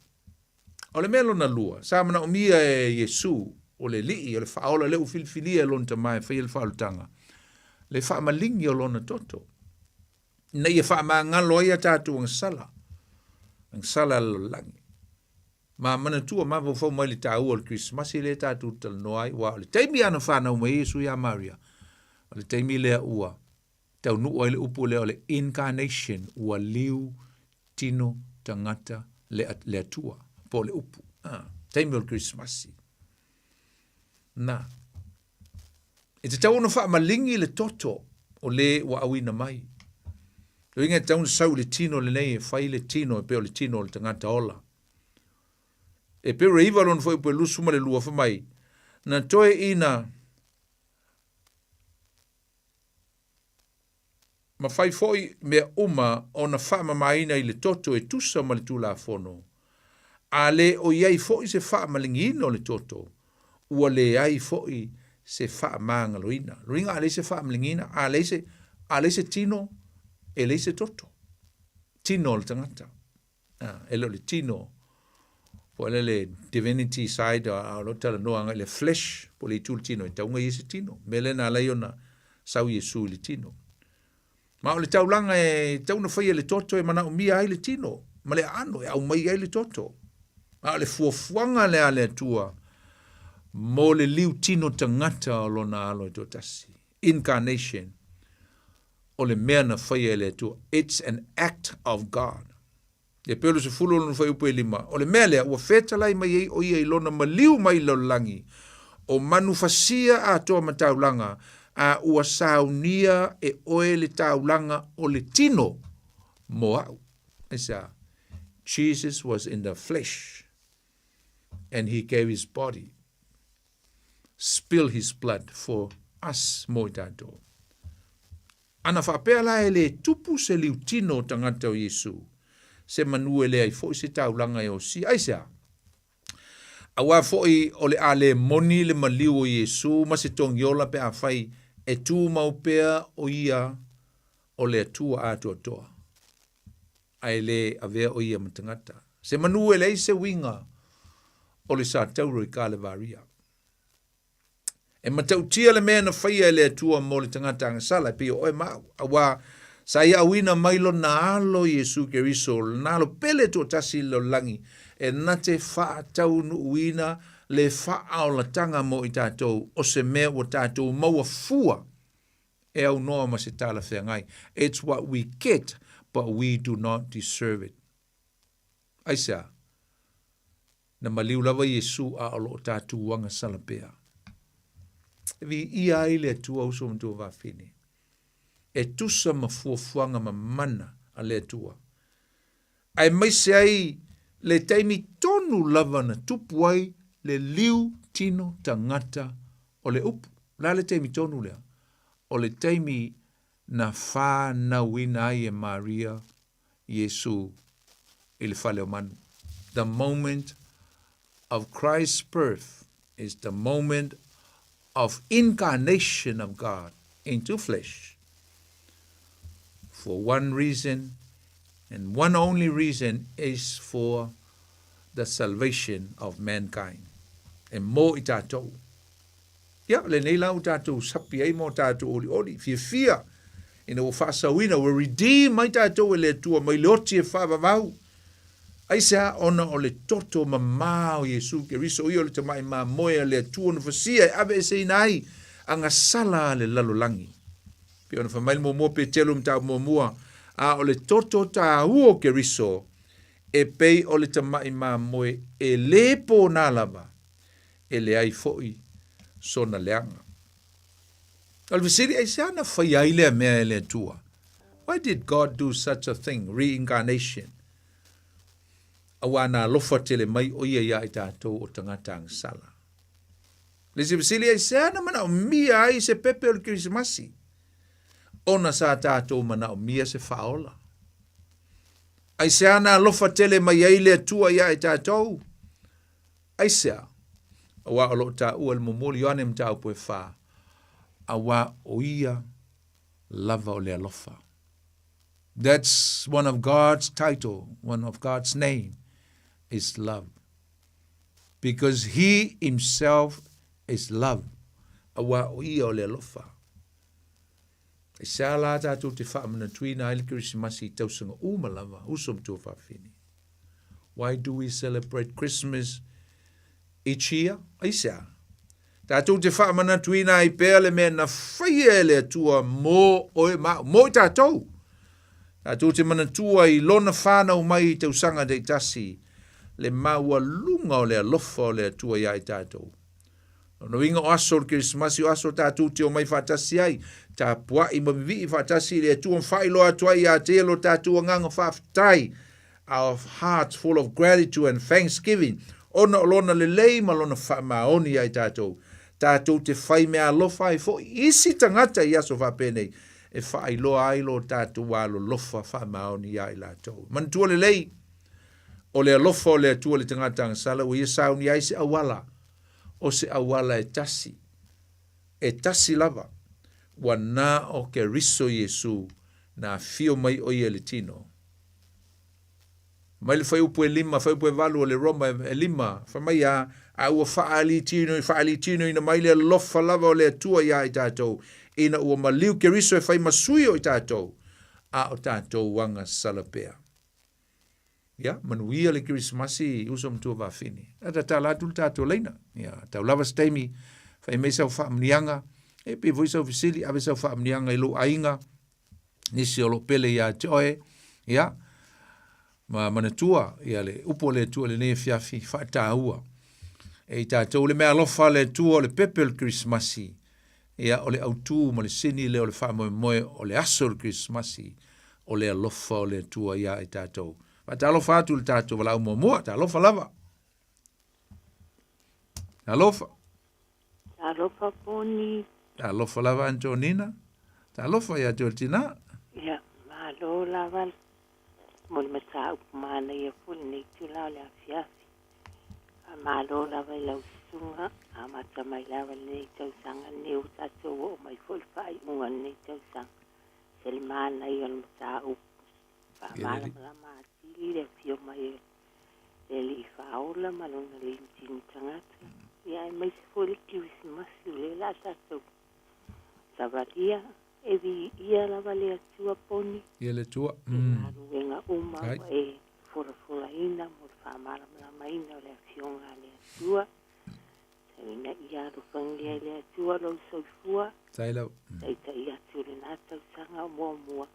O le mea lona lua, sa manaomia e Iesu, o le Alii, o le Faaola lea ua filifilia e lona Tama e faia le faaolataga, le faamaligi o lona toto, ina ia faamagalo ai a tatou agasala, agasala a le lalolagi. Ma manatua mafaufau mai le taua o le Kerisimasi lea tatou te talanoa ai, aua o le taimi lava na fanau mai ai Iesu ia Maria, o le taimi lea ua taunuu ai le upu lea o le incarnation, ua liu tino tagata le, le Atua, po o le upu. Ah, taimi o le Kerisimasi. Na, e tatau ona faamaligi le toto o le ua auina mai. Uiga e tatau ona sau i le tino lenei e fai le tino e pei o le tino o le tagata ola. Epero e iva lona fuaiupu e 22 fai mai, na toe ina mafai foi mea uma ona faamamaina i le toto e tusa ma le Tulafono, a le o i ai foi se faamaligiina o le toto, ua leai foi se faamagaloina. Lona uiga a leai se faamaligiina, a leai se, a leai se tino, e leai se toto. Tino o le tagata. E le o le tino po o le divinity side a o lo o talanoa agai le flesh po o le itu o le tino e tatau ona i ai se tino. O le mea lea na ala ai ona sau Iesu i le tino. Ma o le taulaga e tatau ona faia e le toto e manaomia ai le tino ma le aano e aumai ai le toto. A o le fuafuaga lea a le Atua mo le liu tino tagata o lona alo e toatasi. Incarnation. O le mea na faia e le Atua. It's an act of God. E pei o le 10 o lona fuaiupu e 5, o le mea lea ua fetalai mai ai o ia i lona maliu mai le lalolagi, o manufasia atoa ma taulaga, a ua saunia e oe le taulaga o le tino mo a'u. Aisea? Jesus was in the flesh and he gave his body, spill his blood for us, mo i tatou. Ana faapea la e le tupu se liutino o tagata o Iesu, se manu e leai foi se taulaga e osia. Aisea? Auā foi o le a le moni le maliu o Iesu ma se togiola pe afai e tumau pea o ia o le Atua atoatoa, ae le avea o ia ma tagata. Se manu e leai se uiga o le satauro i Kalevaria. E matautia le mea na faia e le Atua mo le tagata agasala, e pei o oe ma au, auā sa ia auina mai lona Alo Iesu Keriso, lona Alo pele toatasi i le lalolagi, e na te faataunuuina le faaolatanga mo i tatou, o se mea ua tatou maua fua e aunoa ma se talafeagai. It's what we get, but we do not deserve it. Aisea? Na maliu lava Iesu a o lo o tatou agasala pea. E viia ai le Atua uso ma tuafafine. E tusa ma fuafuaga mamana a le Atua. Aemaise ai le taimi tonu lava na tupu ai le liu tino tagata o le upu. O le a le taimi tonu lea? O le taimi na fanauina ai e Maria Iesu i le fale o manu. The moment of Christ's birth is the moment of incarnation of God into flesh. For one reason and one only reason is for the salvation of mankind. E mo i tatou. Ia, lenei la ua tatou sapi ai ma o tatou olioli, fiafia, ina ua faasauina, ua redeem mai tatou e le Atua mai le oti e faavavau. Aisea? Ona o le toto mamā o Iesu Keriso, o ia o le tamai mamoe a le Atua na fasia e aveeseina ai agasala a le lalolagi. Pei ona fai mai le muamua Petelo mataupu muamua, a o le toto tāua o Keriso, e pei o le tamai mamoe e lē pōnā lava, e leai foi sona leaga. O le fesili, aisea na faia ai lea mea e le Atua? Why did God do such a thing, reincarnation? Auā na alofa tele mai o ia iā i tatou o tagata agasala. Le isi fesili, aisea na manaomia ai se pepe o le Kerisimasi? Ona sa tatou manaomia se faaola. Aisea na alofa tele mai ai le Atua iā i tatou? Aisea? Auā o lo o taua i le momoli Ioane mataupu e whā, auā o ia lava o le alofa. That's one of God's title, one of God's name is love. Because he himself is love. Auā o ia o le alofa. Aisea la tatou te faamanatuina ai le Kerisimasi i tausaga uma lava, uso ma tuafafine? Why do we celebrate Christmas each year? Aisea? Tatou te faamanatuina ai pea le mea na faia e le Atua mō oe ma au, mō i tatou. Tatou te manatua i lona whānau mai i tausaga taitasi, le maualuga o le alofa o le Atua iā i tatou. Lona uiga o aso o le Kerisimasi o aso tatou te omai faatasi ai, tapua'i ma vivii faatasi i le Atua ma faailoa atu ai ia te ia lo tatou agaga faafetai, our hearts full of gratitude and thanksgiving, ona o Lona lelei ma Lona faamaoni ia i tatou. Tatou te whai mea alofa ai foi isi tagata i aso faapenei, e faailoa ai lo tatou alolofa faamaoni ia i latou. Manatua lelei, o le alofa o le Atua i le tagata agasala ua ia sauni ai se auala, o se auala e tasi, e tasi lava, ua na o Keriso Iesu na afio mai o ia i le tino. Mai le fuaiupu e 5, fuaiupu e 8 o le Roma e 5, fai mai a, a ua faalitino, faalitinoina mai le alofa lava o le Atua iā i tatou, ina ua maliu Keriso e fai ma sui o i tatou, a o tatou agasala pea. Ia, manuia le Kerisimasi uso ma tuafafine. A tatala atu le tatou laina. Ia, tau lava se taimi, fai mai sau faamanuiaga, e pei foi sau fesili, ave sau faamanuiaga i lou aiga. Nisi o lo pele ia te oe, ia, ma manatua ia le upu a le Atua i lenei afiafi faataua. E i tatou le meaalofa a le Atua o le pepe o le Kerisimasi, ia o le autu ma le sini lea o le faamoemoe o le aso o le Kerisimasi, o le alofa o le Atua ia i tatou. Faatalofa atu i le tatou valaau muamua, talofa lava. Talofa. Talofa Poni. Talofa lava Antonina. Talofa ia te oe le tina. Ia, malo lava mo le mataupu manaia foi lenei itula o le afiafi. Faamalo lava i lau susuga, amata mai lava lenei tausaga lenei ua tatou oo mai foi le faaiuga o lenei tausaga. Se le manaia o le mataupu. Faamalamalama atili le afio mai o le Alii Faaola ma Lona Liutini Tagata, ia aemaise foi le Kerisimasi o lea o le a tatou savalia. E viia lava le Atua Poni. Ia le Atua. I galuega uma ua e folafolaina mo le faamalamalamaina o le Afioga a le Atua. Tau ina ia alofagia e le Atua lou soifua. Taitai atu i lena tausaga o muamua.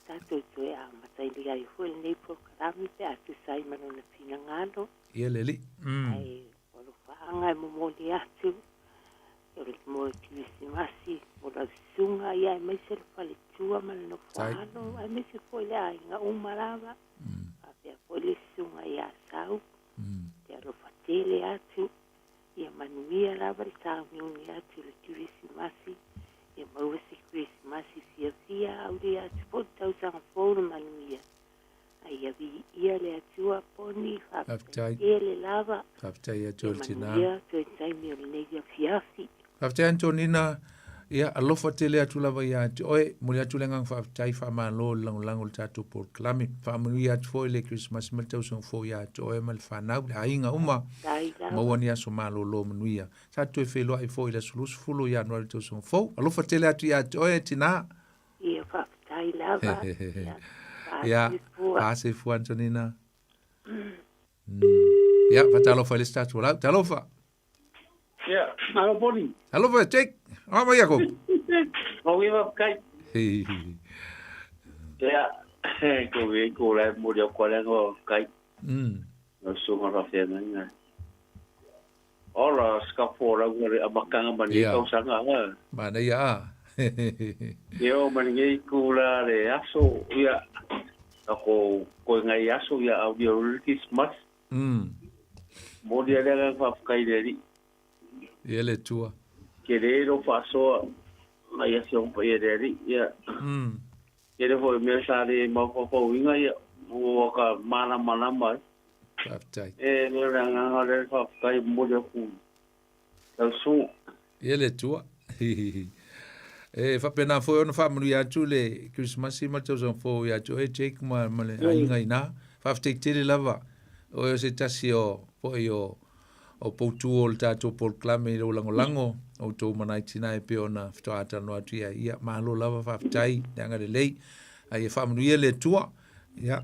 Tatou toe amatalia ai foi lenei polokalame pe a tusa ai ma lona finagalo. Ia le Alii. Ae o alofaaga e momoli atu o le mo le Kerisimasi mo lau susuga ia aemaise le faletua ma le nofoaalo aemaise foi le aiga uma lava. Faapea foi le susuga ia Sau. Te alofa tele atu. Ia manuia lava le sauniuni atu i le Kerisimasi, ia maua se Kerisimasi fiafia, aulia atu foi le tausaga fou le manuia. A ia viia le Atua, Poni, faafetai tele lava. Faafetai atu Ia le tina. manuia toe taimi o lenei afiafi. Faafetai Antonina, ia alofa tele atu lava ia te oe. Momoli atu le agaga faafetai, faamalo le lagolago i le tatou polokalame. Faamanuia atu foi le Kerisimasi ma le tausaga fou ia te oe ma le fanau, le aiga uma. Faafetai lava. Maua ni aso malolo manuia. Sa toe feiloai foi i le aso 20 Ianuari tausaga fou. Alofa tele atu ia te oe tina. Ia faafetai lava. Ia, Ia, faasefua. faasefua Antonina. Ia, faatalofa i le isi tatou lau. Talofa. Ia, malo Poni. Alofa Jake. Oa mai ako. Mau iwa kai. Ia, ko we ko la mo le ko le ngo kai. No so nga ra fena nga. Ora ska fo la ngare amakanga mani Ia. kau sanga ha. Mana ia a. Ia o mani ngai ku la le aso ia ako ko ngai aso ia au dia Christmas. Mo dia le nga fa kai le ri. Ia le tua. Ke le ro fa so mai ia siong pa ia le ri. Ia. Ke le foi mea sa le mau fa fa uinga ia ua ka mana mana mai. Faafetai. E le le nganga le fa kai mo le ku. Tau su. Ia le tua. E faapena foi ona faamanuia atu le Kerisimasi ma le tausaga fou ia te oe Jake ma, ma le aiga ina. Faafetai tele lava. Oe o se tasi o foi o o poutu o le tatou polokalame i lou lagolago o outou manai tina e pei ona faatoa talanoa atu i ai. Ia, malo lava, faafetai, le agalelei. A ia faamanuia le Atua. Ia,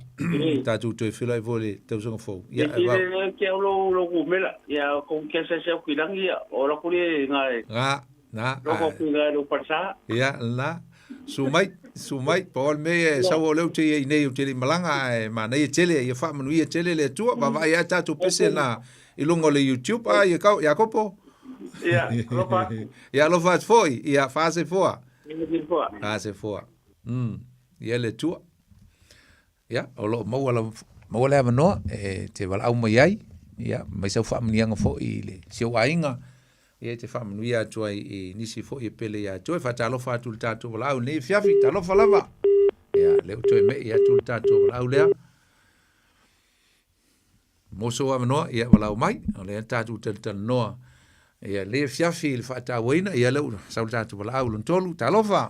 tatou toe feiloai foi i le tausaga fou. Ia, E e va. le ke o lo lo ku mela ia ko ke se se ku langi ia o la ku le ngai Ga, na, lo ko ku ngai lo parsa. Ia, la. Su mai, su mai, pa o le mea e sau o leu te ia i nei o te le malaga e manaia tele, ia faamanuia tele le Atua, vaavaai lava tatou pese na i luga o le YouTube, a ia kau, Iakopo. Ia, alofa. Ia alofa atu foi, ia faasefoa. Ia Faasefoa. Ia le Atua. Ia, o lo o maua lau, maua le avanoa e te valaau mai ai, ia, mai sau faamanuiaga foi i le si ou aiga, ia e te faamanuia atu ai i nisi foi e pele ia te oe. Faatalofa atu i le tatou valaau i lenei afiafi, talofa lava. Ia, lea ua toe mei atu le tatou valaau lea. Mo sou avanoa, ia valaau mai, o lea tatou talatalanoa. Ia, lenei afiafi i le faatauaina, ia lea ua sau le tatou valaau lona tolu, talofa.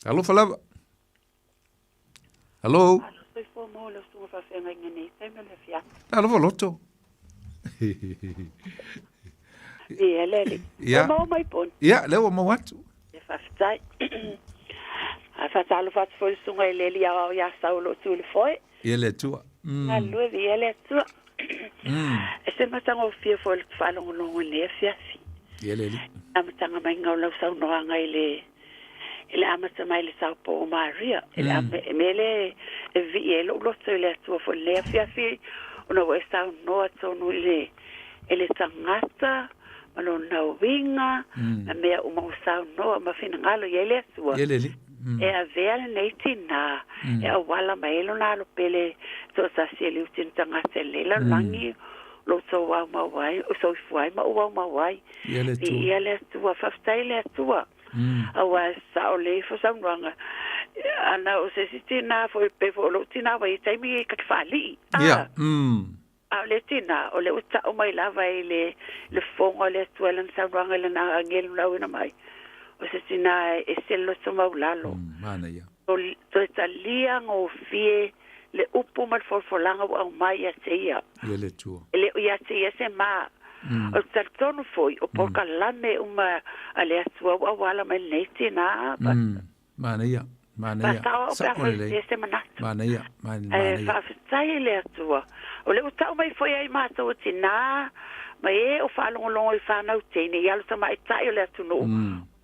Talofa lava. Hello. Alo soifua mo le usuga faafeagaiga nei taimi o le afiafi. Talofa loto. Ia le alii. Ia. Ua maua mai poni. Ia, lea ua maua atu. Ia faafetai. Ae faatalofa atu foi i le susuga i le Alii Aoao ia Sau o lo o tu i le foe. Ia le Atua. Galulue viia le Atua. E se matagofie foi le faalogologo i lenei afiafi. Ia le Alii. Amataga maiga o lau saunoaga i le I le amata mai le saupo o Maria. I le mele e vi e lo loto i le atua fo le afiafi ona ua e saunoa tonu i le tagata ma lona uiga ma mea uma ua saunoa ma finagalo i ai le Atua. E avea lenei tinā e auala mai ai lona alo pele toʻatasi e liuti na tagata i lenei lalolagi o lou tou aumau ai o soifua ai ma ou aumau ai. Viia le Atua, faafetai le Atua. Auā e sao lelei ifo saunoaga ana o se isi tinā foi pei foi o lou tinā ua i ai taimi ta te faalii. A o le tinā, o lea ua tau mai lava i le le fofoga o le Atua i lana saunoaga i lana agelu na auina mai, o se tinā e ese le loto maulalo. Toe talia gofie le upu ma le folafolaga ua aumai ia te ia. E le o ia te ia se ma. O le talitonu foi, o polokalame uma a le Atua ua auala mai lenei tinā. Manaia, manaia. Faasao au pe Sao afai lelei. se se manatu. Manaia, Ae manaia. faafetai i le Atua, o lea ua tau mai foi ai matou o tinā, ma e o faalogologo i fanau teine i alo tamaitai o le atunuu,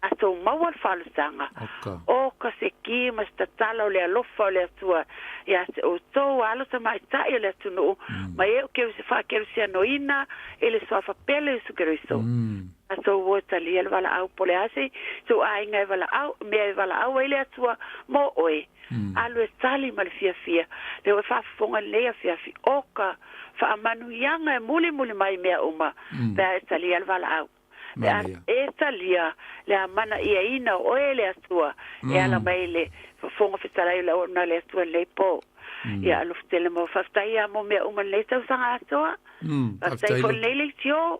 latou maua le falosaga. Oka. O ka se ki ma se tatala o le alofa o le Atua ia te outou alo tamaitai o le atunuu, ma e o faakerisianoina i le suafa pele o Iesu Keriso. Tatou o e talia le valaau po o le a se ituaiga e valaau, mea e valaau ai le Atua mo oe. Alu e tali ma le fiafia, lea ua e faafofoga i lenei afiafi, o ka faamanuiaga e mulimuli mai mea uma, pe a e talia le valaau. Pe a e talia le amanaiaina o oe e le Atua, e ala mai i le fofoga fetalai o le auauna a le Atua i lenei po. Ia alofa tele mo faafetai ia mo mea uma i lenei tausaga atoa. Faafetai foi i lenei leitio.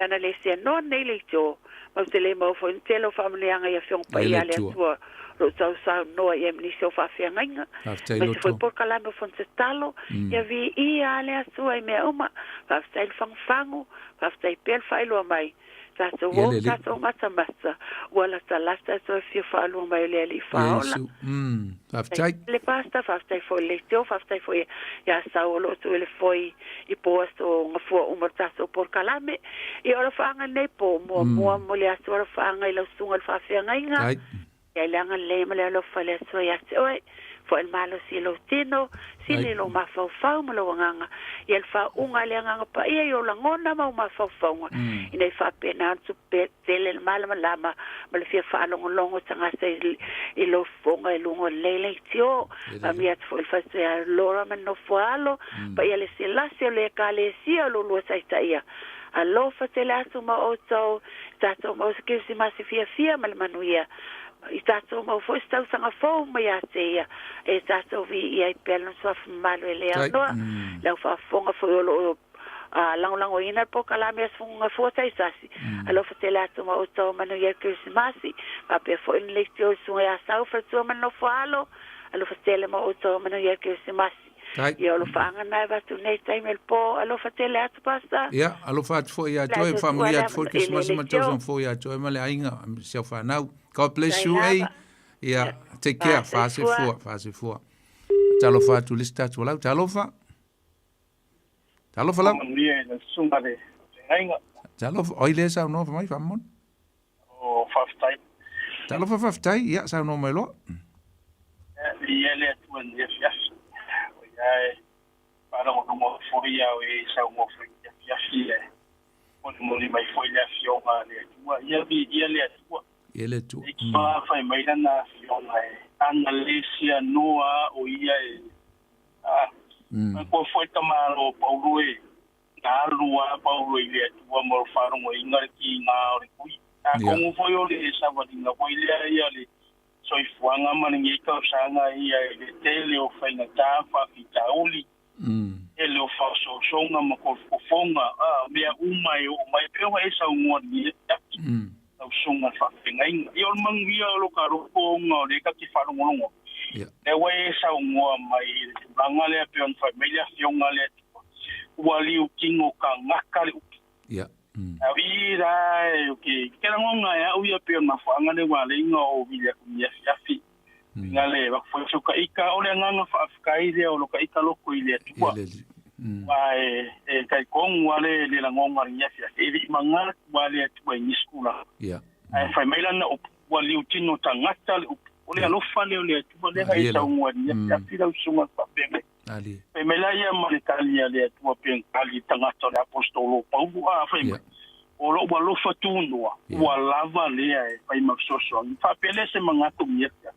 Ana le seanoa lenei leitio, matou te le maua foi ni tele o faamanuiaga i Afioga Paia a le Atua o lo o tausaunoa i ai ma nisi o faafeagaiga. Aemaise foi polokalame o Fono Tatalo, ia viia a le Atua i mea uma. Faafetai le fagufagu, faafetai pea le faailoa mai. Tatou o tatou matamata, ua latalata toe fia faalua mai o le Alii Faaola. Faafetai. Le Pastor, faafetai foi i le leitio, faafetai foi ia Sau o lo o tuu i le foe i po aso gafua uma o le tatou polokalame. Ia o alofaaga lenei po, muamua momoli atu alofaaga i lau susuga i le faafeagaiga. Ia i le agalelei ma le alofa o le Atua ia te oe, foai le malosi i lou tino, sili i lou mafaufau ma lou agaga, ia le faauuga a le Agaga Paia i ou lagona ma ou mafaufauga, ina ia faapena ona tupe tele le malamalama ma le fia faalogologo o tagata i lou fofoga i luga o lenei leitio. Faamanuia atu foi i le faletua ia Laura ma le Nofoaalo, paia le selase o le Ekalesia o lo lua taitaia. Alofa tele atu ma outou, i tatou mau se Kerisimasi fiafia ma le manuia. I tatou mau foi se tausaga fou mai ia te ia, e tatou viia ai pea lona suafa mamalu e le aunoa. Le au faafofoga foi o lo o lagolagoina le polokalame Aso Gafua taitasi. Alofa tele atu ma outou, manuia le Kerisimasi, faapea foi le leitio i le susuga ia Sau, faletua ma le Nofoaalo. Alofa tele ma outou, manuia le Kerisimasi. Ia o alofaaga na e avatu nei taimi o le po. Alofa tele atu, Pastor. Ia, alofa atu foi ia te oe, faamanuia atu foi le Kerisimasi ma le tausaga fou ia te oe ma le aiga, si au fanau. God bless you, eh. Ia, take care, faasefua, faasefua. Talofa atu le isi tatou lau, talofa. Talofa lau. Manuia i le susuga le aiga. Talofa, oi le saunoa mai faamoni. O faafetai. Talofa faafetai, ia saunoa mai loa. Ia le Atua i lenei afiafi. O ia e faalogologo foi au e saunoa foi i lenei afiafi e molimoli mai foi le afioga a le Atua. Ia viia le Atua. Ia le Atua. E ki fai mai lana afioga e ana le seanoa o ia e a koa foi tamalo Paulo e na alu a Paulo i le Atua mo le faalogoina le kiga o le kui. A kongu foi o le savaliga foi lea ia le soifuaga ma lenei tausaga ia i le tele o faigata faafitauli, tele o faaosoosoga ma kofokofoga, mea uma e oo mai pei ona e saunoa i lenei afiafi, lau susuga i le faafeagaiga. Ia o le manuia o lo ta loko ona o lea ta te faalogologo, lea ua e saunoa mai i le tulaga lea pei ona fai mai le Afioga a le Atua, ua liutino tagata le upu. Au i la e ke ke lagona e au ia pei o le mafuaaga lea ua alai ona ou vili atu i lenei afiafi. Ina le avatu foi so ka ika o le agaga faafetai lea o lo ka ika loko i le Atua. Aua e talitonu lava le lagona o lenei afiafi, e le i manatu lava le Atua i nisi tulaga. Ae fai mai lana upu, Ua liutino tagata le upu. O le alofa lea o le Atua lea na e saunoa i le afiafi lau susuga faapea Fai mai la ia ma le tali a le Atua pe na tali i tagata o le Aposetolo Paulo, a fai mai, O lou alofa tunoa, ua lava lea e fai ma fesoasoani. Faapea lea se manatu i ia te au.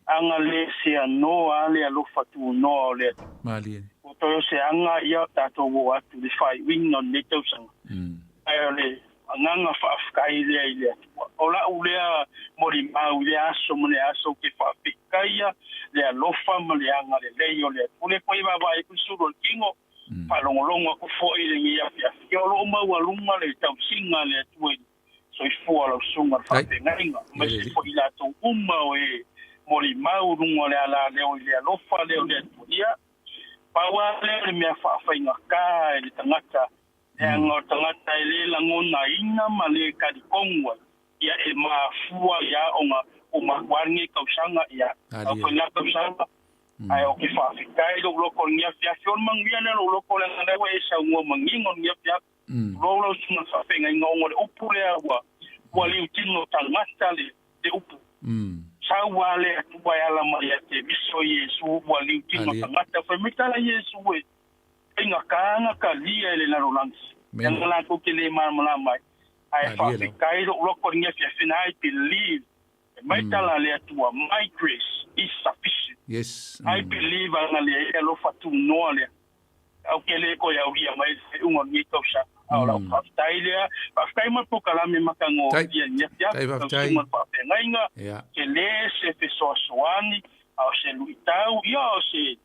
Aga le seanoa le alofa tunoa o le Atua. Ua toe o se aga ia o tatou oo atu i le faaiuina o lenei tausaga. Ae o le agaga faafetai lea i le Atua. O la'u lea molimau i lea aso ma lea aso ou te faafetaia le alofa ma le agalelei o le Atua. O lea foi e vaavaai atu le sulu o le tino, faalogologo atu foi i lenei afiafi, o lo o maualuga le tausiga a le Atua i le soifua o lau susuga i le faafeagaiga, aemaise foi i latou uma o e molimau i luga o le alaleo i le alofa lea o le Atua. Ia, pau lava lea o le mea faafaigata i le tagata Leaga o le tagata e le lagonaina ma le talitonu ai, ia e mafua ia ona uma atu lava lenei tausaga, ia au foi lena tausaga, ae ou te faafetai i lou loto i lenei afiafi. O le manuia lea o lou loto leaga o lea ua e saunoa manino i lenei afiafi. Tulou lau susuga faafeagaiga ona o le upu lea ua liutino tagata le upu. Sau lava le Atua e ala mai ia Keriso Iesu ua liutino tagata. Fai mai tala Iesu e Faigata na talia e le lalolagi, leaga latou te le malamalama ai. Ae faafetai lou loto i lenei afiafi na, I believe, e mai tala a le Atua, my grace is sufficient. Yes. I believe ana le e alofa tunoa lea. Au ke le koe aulia mai le faaiuga o lenei tausaga. A o lau faafetai lea, faafetai mo le polokalame matagofie i lenei afiafi, lau susuga i le faafeagaiga, ke le se fesoasoani, a o se luitau, ia o se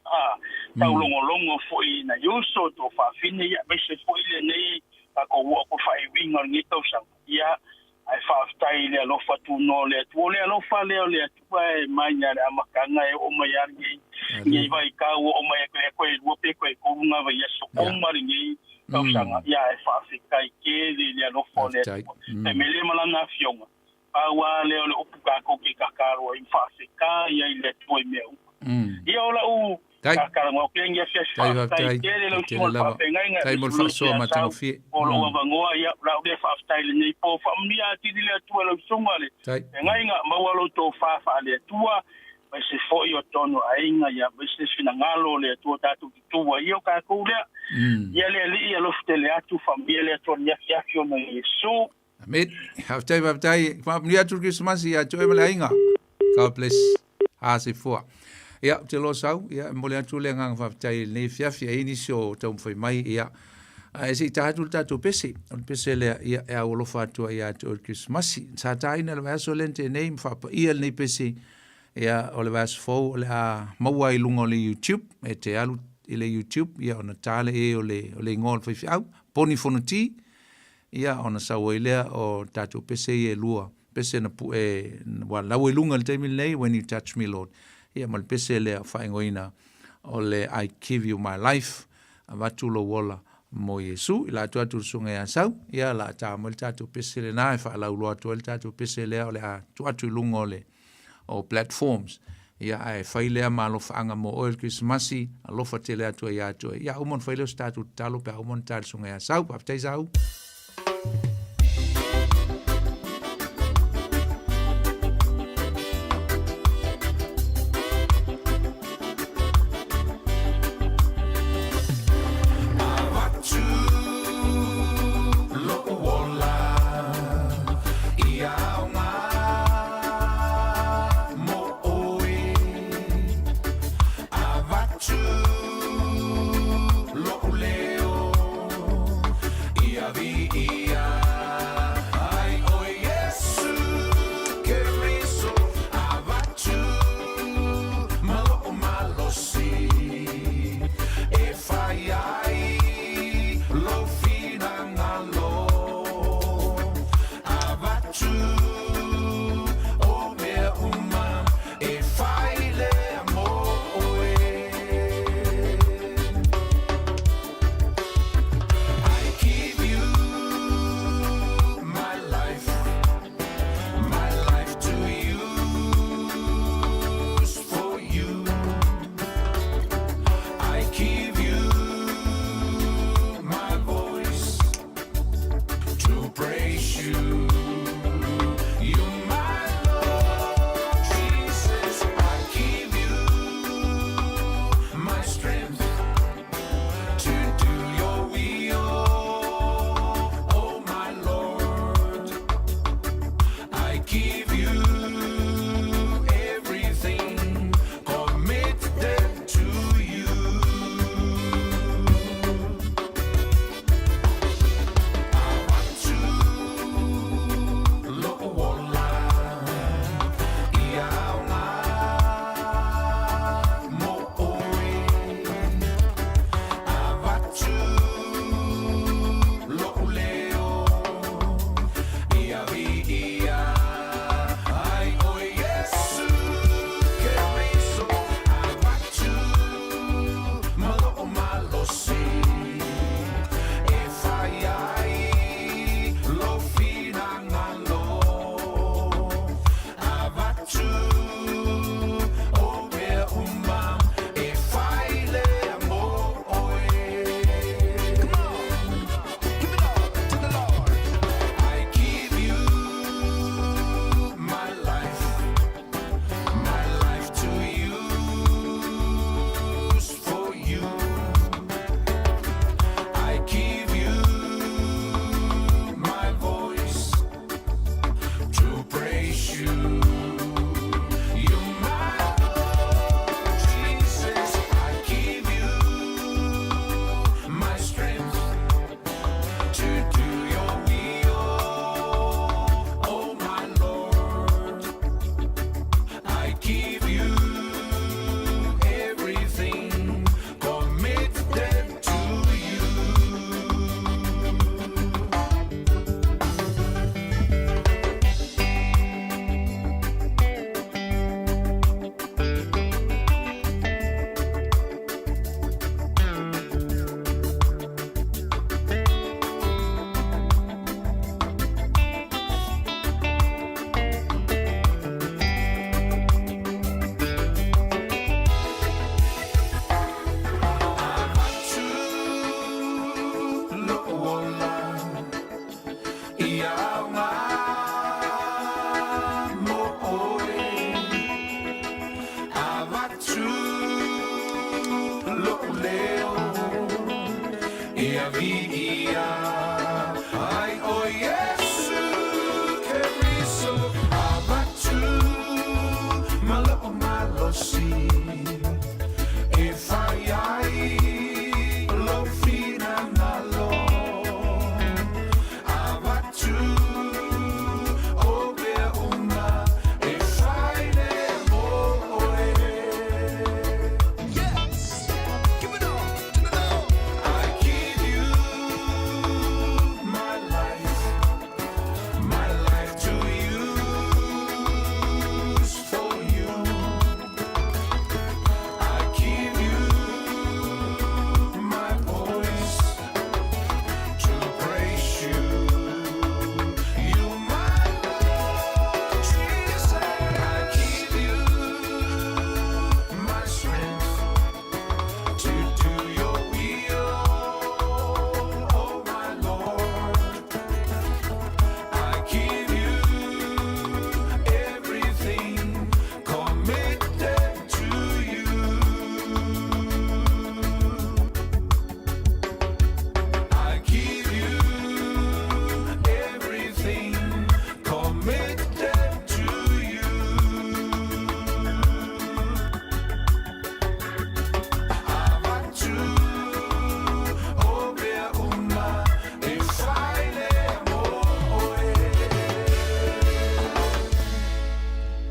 A taulogologo foi i nai uso, tou faafine, ia, aemaise foi lenei tatou oo atu faaiuiga o lenei tausaga, ia, ae faafetai i le alofa tunoa o le Atua. O le alofa lea o le Atua e mai lava i le amataga e oo mai lava lenei, lenei vaitau, oo mai atu toe lua pe toe tolu na vaiaso uma lenei tausaga, ia, ae faafetai tele i le alofa o le Atua. Fai mai lea ma lana afioga, Pau lava lea o le upu tatou te tatalo ai ma faafetai ai i le Atua i mea uma. Ia o lau talanoa atu lenei afiafi, faafetai tele lau Susuga i le Faafeagaiga e Lufilufi ia Sau mo lou avanoa. Ia o lau lea faafetai i lenei po. Faamanuia atili le Atua i lau Susuga i le Feagaiga, maua lou tofa faale-Atua, aemaise foi o tonu aiga, ia aemaise le finagalo o le Atua tatou te tu ai. Ia o tatou lea. Ia le Alii alofa tele atu, faamanuia le Atua i lenei afiafi ona o Iesu. Amen. Faafetai, faafetai. Faamanuia atu le Krisimasi ia te oe ma le aiga. God bless. A se fua. Ia, ou te loa sau, ia, e momoli atu le agaga faafetai i lenei afiafi, e i ai nisi o taumafai mai, ia, ae se i ta atu le tatou pese. O le pese lea, ia, e aualofa atu ai ia te oe i le Krisimasi. Sa taina i le vaiaso lea na tea nei ma faapaia lenei pese, ia, o le vaiaso fou o le a maua ai i luga o le YouTube, e te alu i le YouTube, ia, ona ta lea i ai o le, o le igoa o le faifeau, Poni Fonoti, Ia, ona sau ai lea o tatou pese ia e lua, pese na pue, ua lau i luga i le taimi lenei, When You Touch Me Lord. Ia, ma le pese lea faaigoaina o le I Give You My Life, avatu lou ola mo Iesu. I la atu atu le susuga ia Sau, ia, la ta mai le tatou pese lena e faalauiloa atu ai le tatou pese lea o le a tuu atu i luga o le o platforms. Ia, ae fai lea ma alofaaga mo oe i le Kerisimasi, alofa tele atu ai ia te oe. Ia, uma ona fai lea o se tatou tatalo pe a uma ona ta le susuga ia Sau. Faafetai Sau.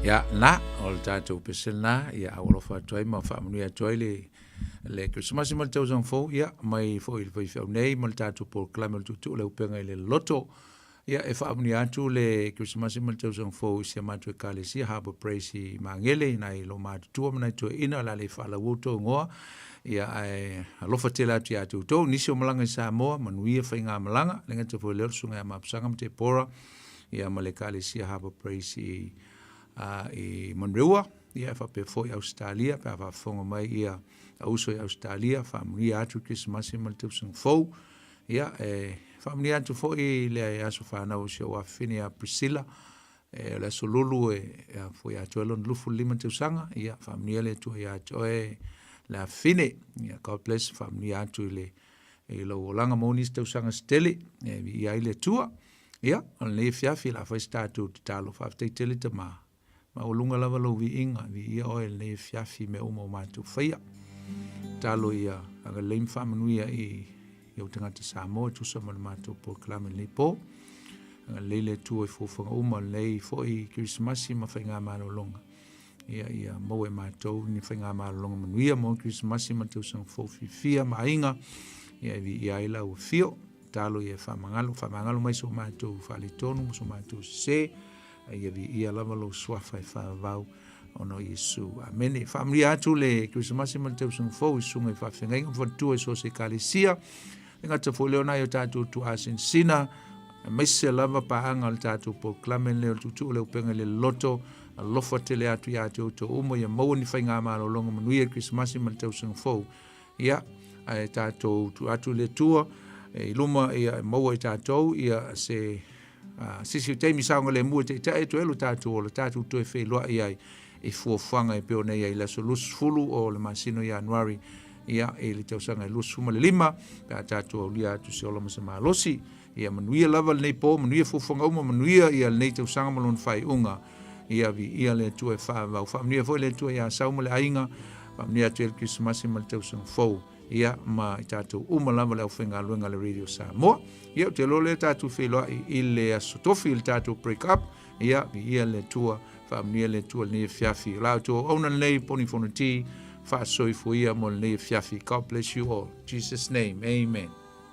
Ia, na, o le tatou pese lena, ia aualofa atu ai ma faamanuia atu ai le le Kerisimasi ma le tausaga fou, ia, mai foi i le faifeau nei ma le tatou polokalame o le Tuutuu le Upega i le Loto. Ia, e faamanuia atu le Kerisimasi ma le tausaga fou i si a matou Ekalesia Harbour Praise i Magele, i nai loomatutua ma nai toeaiina, o le a le faalauou tou igoa, ia, ae alofa tele atu ia te outou. Nisi o malaga i Samoa, manuia faigamalaga, le gata foi i lea o le Susuga ia Mapusaga ma Tepora, ia ma le Ekalesia Harbour Praise i, i Manureua, ia e faapea foi Ausetalia, pe a faafofoga mai ia auso i Ausetalia, faamanuia atu le Kerisimasi ma le tausaga fou. Ia e faamanuia atu foi le aso fanau o si ou afafine ia Priscilla, e o le aso Lulu e foi atu ai lona 25 tausaga, ia faamanuia le Atua ia te oe le afafine. Ia God bless, faamanuia atu i le i lou olaga mo nisi tausaga se tele, e viia ai le Atua. Ia, o lenei afiafi o le a fai se tatou tatalo. Faafetai tele Tama. Maualuga lava lou viiga, viia oe i lenei afiafi i mea uma o matou faia. Tatalo ia agalelei ma faamanuia i i ou tagata Samoa e tusa ma le matou polokalame i lenei po. Agalelei le Atua i fuafuaga uma o lenei foi Kerisimasi ma faigamalologa. Ia, ia maua e matou ni faigamalologa manuia mo Kerisimasi ma le tausaga fou fiafia ma aiga. Ia e viia ai lau afio. Tatalo ia faamagalo, faamagalo mai so matou faaletonu ma so matou sese. A ia viia lava lou suafa e faavavau ona o Iesu. Amene. Faamanuia atu le Kerisimasi ma le tausaga fou i susuga i faafeagaiga ma faletua i so o se ekalesia. E gata foi lea o nai o tatou tuasinasina, aemaise lava paaga o le tatou polokalame lenei o le Tuutuu o le Upega i le Loto. Alofa tele atu ia te outou uma, ia maua ni faigamalologa manuia i le Kerisimasi ma le tausaga fou. Ia, ae tatou tuu atu i le Atua i luma ia e maua i tatou ia se sisi o taimi saogalemu e taitai atu ai lo tatou ola, tatou toe feiloai ai i fuafuaga e pei ona i ai i le aso 20 o le masina o Ianuari ia i le tausaga e 25 pe a tatou aulia atu se ola ma se malosi. Ia manuia lava lenei po, manuia fuafuaga uma, manuia ia lenei tausaga ma lona faaiuga. Ia viia le Atua e faavavau. Faamanuia foi le Atua ia Sau ma le aiga, faamanuia atu ai le Kerisimasi ma le tausaga fou. Ia ma i tatou uma lava le aufaigaluega a le Radio Samoa. Ia ou te iloa lea tatou feiloai i le aso Tofi i le tatou break up. Ia viia le Atua, faamanuia le Atua i lenei afiafi. O la outou auauna lenei, Poni Fonoti, faasoifua ia mo lenei afiafi. God bless you all. Jesus name. Amen.